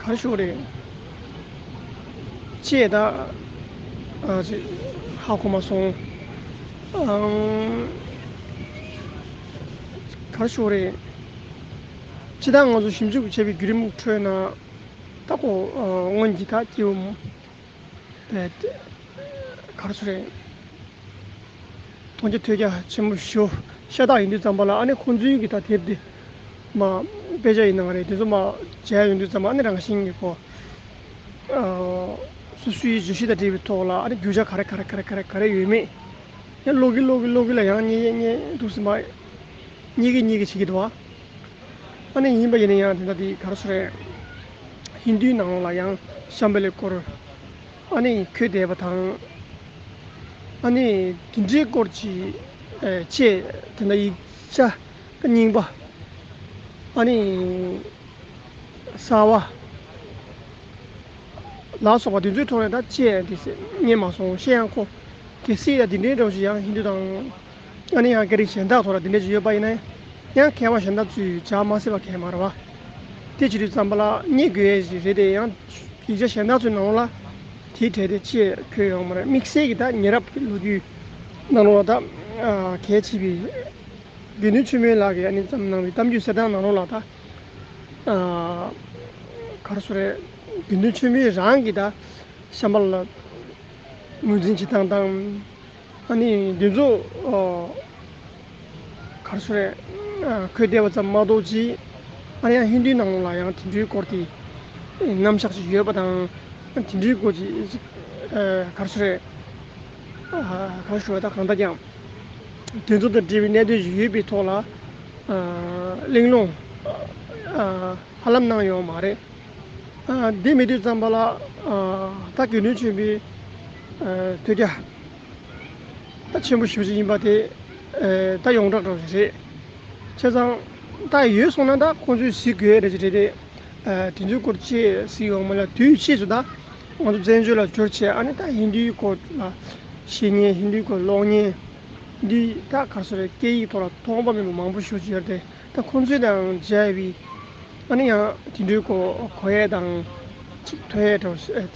ག་རེ་ཞུ་དགོས་རེད། ཅེས་ད་ཨ་ཅེ་ཧ་གོ་མ་སོང་། ཨང་ག་རེ་ཞུ་དགོས་རེད། སྤྱིར་བཏང་ང་ཚོ་ཞིབ་འཇུག་བྱས་པའི་བརྒྱུད་རིམ་ཁྲོད་ན་ད་ཁོ་ཨ་སྔོན་གྱི་ད་སྐྱེ་བོ་མ་པའི་ག་རེ་ཞུ་རེད། མཐོང་རྒྱ་ཐོས་རྒྱ་ཆེན་པོ་ཞུ་ཤ་སྟག་ཡིན་དུས་ཙམ་པ་ལ་ཨ་ནི་ཁོང་ཚོའི་གི་ད་དེབ་དེ་མ་དཔེ་ཆ་ཡིན་ནའང་རེད། དེ་ཚོ་མ་མཇལ་ཡོང་དུས་ཙམ་པ་ཨ་ནི་རང་བཞིན་གྱི་ཁོ་ཨ་སོ་སོའི་བརྗོད་གཞི་དང་འབྲེལ་བའི་ཐོག་ལ་ཨ་ནི་རྒྱུ་ཆ་ག་རེ་ག་རེ་ག་རེ་ག་རེ་ག་རེ་ཡོད་མེད་ཡང་ཀློག་གི་ཀློག་གི་ཀློག་གི་ལ་ཡང་རྙེད་རྙེད་རྙེད་འདུག་སེ་མ་རྙེད་ཀྱི་རྙེད་ཀྱི་བྱེད་ཀྱི་འདུག་བ། ཨ་ནི་ཡིན་པ་ཡིན་ན་ཡང་དེ་འདྲ་དེ་ག་རེ་ཞུ་རེད། ཧིན་དུའི་ནང་ལ་ཡང་ཤམ་བྷ་ལའི་སྐོར་ཨ་ནི་འཁོད་བསྡད་པ་དང་། ཨ་ནི་དེ་འདྲའི་སྐོར་གྱི་ཨེ་བཅས་དེ་འདྲ་ཡིག་ཆ་རྙིང་པ་ཨ་ནི་གསར་བ་ལ་སོགས་པ་དེ་ཚོའི་ཐོག་ནས་ད་བཅས་དེ་རྙེད་མ་སོང་། ཤེས་ཡང་ཁོ་གལ་སྲིད་ཡང་དེ་འདྲའི་འདྲ་བོ་ཞིག་ཡང་ཧིན་དུ་དང་ཨ་ནི་ཡང་སྐད་རིགས་གཞན་དག་ཐོག་ལ་དེ་འདྲ་ཞིག་ཡོད་པ་ཡིན་ན་ཡང་མཁས་པ་གཞན་དག་ཚོས་བྱ་མ་སྲིད་པ་གལ་མ་རེད་བ། དེ་བྱེད་དུས་ཙམ་པ་ལ་རྙེད་དགོས་ཡས་ཞིག་རེད་དེ། ཡང་ཡིག་ཆ་གཞན་དག་ཚོའི་ནང་ལ་དེའི་གྲས་དེ་ཅེས་འཁོད་ཡོང་མ་རེད། དམིགས་བསལ་གྱི་ད་ཉེ་རབས་ཀྱི་ལོ་རྒྱུས་ནང་ལོགས་ལ་ད་གལ་ཆེ་བའི་དགེ་འདུན་ཆོས་འཕེལ་ལགས་ཀྱིས་ཨ་ནི་བརྩམས་གནང་བའི་གཏམ་རྒྱུད་གསེར་ཐང་ནང་ལོགས་ལ་ད་ག་རེ་ཟེར་རེད། དགེ་འདུན་ཆོས་འཕེལ་རང་གིས་ད་ཤམ་བྷ་ལ་ངོས་འཛིན་བྱེད་སྟངས་དང་། ཨ་ནི་འདི་ཚོ་ཨ་ག་རེ་ཟེར་རེད། ཨ་འཁོད་བསྡད་པ་ཙམ་མ་གཏོགས་ཅིག་ཨ་ནི་ཡང་ཧིན་དུའི་ནང་ལ་ཡང་དེ་འདྲའི་སྐོར་དེ་རྣམ་གཞག་ཅིག་ཡོད་པ་དང་། དེ་འདྲའི་སྐོར་ཅིག་ཨ་ག་རེ་ཟེར་རེད། ཨ་ག་རེ་ཞུ་བ་ད་གང་ལྟར་ཀྱང་དེ་ཚོ་དང་འབྲེལ་བའི་གནད་དོན་ཞིག་ཡོད་པའི་ཐོག་ལ་ཨ་གླེང་སློང་ཨ་ཧ་ལམ་གནང་ཡོད་མ་རེད། ཨ་འདི་མེད་དུས་ཙམ་པ་ལ་ཨ་ད་དགེ་འདུན་ཆོས་འཕེལ་ཨ་ཐོས་རྒྱ་ད་ཆེན་པོ་ཞེ་པོ་ཅིག་ཡིན་པ་དེ་ཨ་ད་ཡོངས་གྲགས་འདྲ་བོ་ཞིག་རེད། བྱས་ཙང་ད་ཡོད་སོང་ན་ད་ཁོང་ཚོས་གཟིགས་དགོས་རེད་ཅེས་རེད་དེ། ཨ་དེ་ཚོའི་སྐོར་ཅིག་གཟིགས་ཡོང་མ་ལ་དུས་ཕྱིས་སུ་ད་ང་ཚོ་བཙན་བྱོལ་ལ་འབྱོར་བྱས་ཨ་ནི་ད་ཧིན་དུའི་སྐོར་ལ་ཤེས་མཁན་ཧིན་དུའི་སྐོར་ཀློག་མཁན་འདི་ད་ག་རེ་ཟེར་རེད། སྐད་ཡིག་ཐོག་ལ་མཐོང་པ་མེད་པ་མང་པོ་ཞེ་པོ་ཅིག་ཡོད་རེད་དེ། ད་ཁོང་ཚོའི་དང་མཇལ་བའི་ཨ་ནི་ཡང་དེ་འདྲའི་གོ་གོ་ཡས་དང་ཅིག་ཐོས་ཡས་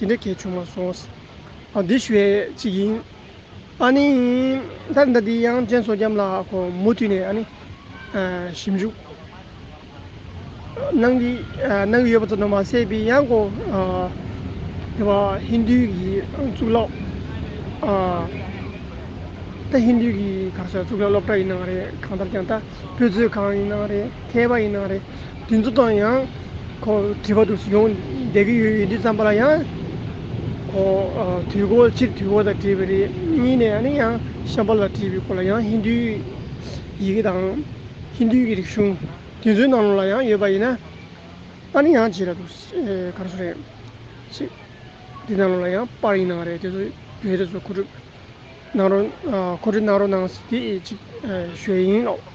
དང་དེ་འདྲ་གལ་བྱུང་མ་སོང་། ཨ་འདི་ཞུ་ཡས་ཅིག་ཡིན། ཨ་ནི་ད་ད་འདི་ཡང་ཅན་སོ་རྒྱམ་ལགས་ཁོ་མུ་མཐུད་ནས་ཨ་ནི་ཞིབ་འཇུག་གནང་གི་གནང་གི་ཡོད་པ་ཙམ་དུ་མ་ཟད་པའི་ཡང་ཁོ་དེ་བ་ཧིན་དུའི་གི་གཙུག་ལག་ད་ཧིན་དུའི་གི་ག་རེ་ཟེར་གཙུག་ལག་སློབ་གྲྭ་ཡིན་ནའང་རེད། གང་ལྟར་ཀྱང་ད་དཔེ་མཛོད་ཁང་ཡིན་ནའང་རེད། མཁས་པ་ཡིན་ནའང་རེད། དེ་ཚོ་དང་ཡང་ཁོ་དྲི་བ་དུ་ཡོང་བསྡད་ཀྱི་ཡོད། ཡིན་དུས་ཙམ་པ་ལ་ཡང་ཁོ་དུས་འཁོར་སྤྱིར་དུས་འཁོར་དང་འབྲེལ་བའི་རིགས་གཉིས་ནས་ཨ་ནི་ཡང་ཤམ་བྷ་ལ་བྲིས་པའི་སྐོར་ལ་ཡང་ཧིན་དུའི་ཡི་གེ་དང་ཧིན་དུའི་གི་རིག་གཞུང་དེ་ཚོའི་ནང་ལ་ཡང་ཡོད་པ་ཡིན་ན་ཨ་ནི་ཡང་བྱེད་ར་འདུག་ག་རེ་ཟེར་རེད། ཅིག་དེ་ནང་ལ་ཡང་པར་ཡིན་ནའང་རེད། དེ་ཚོ་བོད་དེ་ཚོ་མཁོ་སྒྲུབ་གནང་རོགས་མཁོ་སྒྲུབ་གནང་རོགས་གནང་ཟེར་དེ་ཅིག་ཞུ་ཡས་ཡིན་ལགས།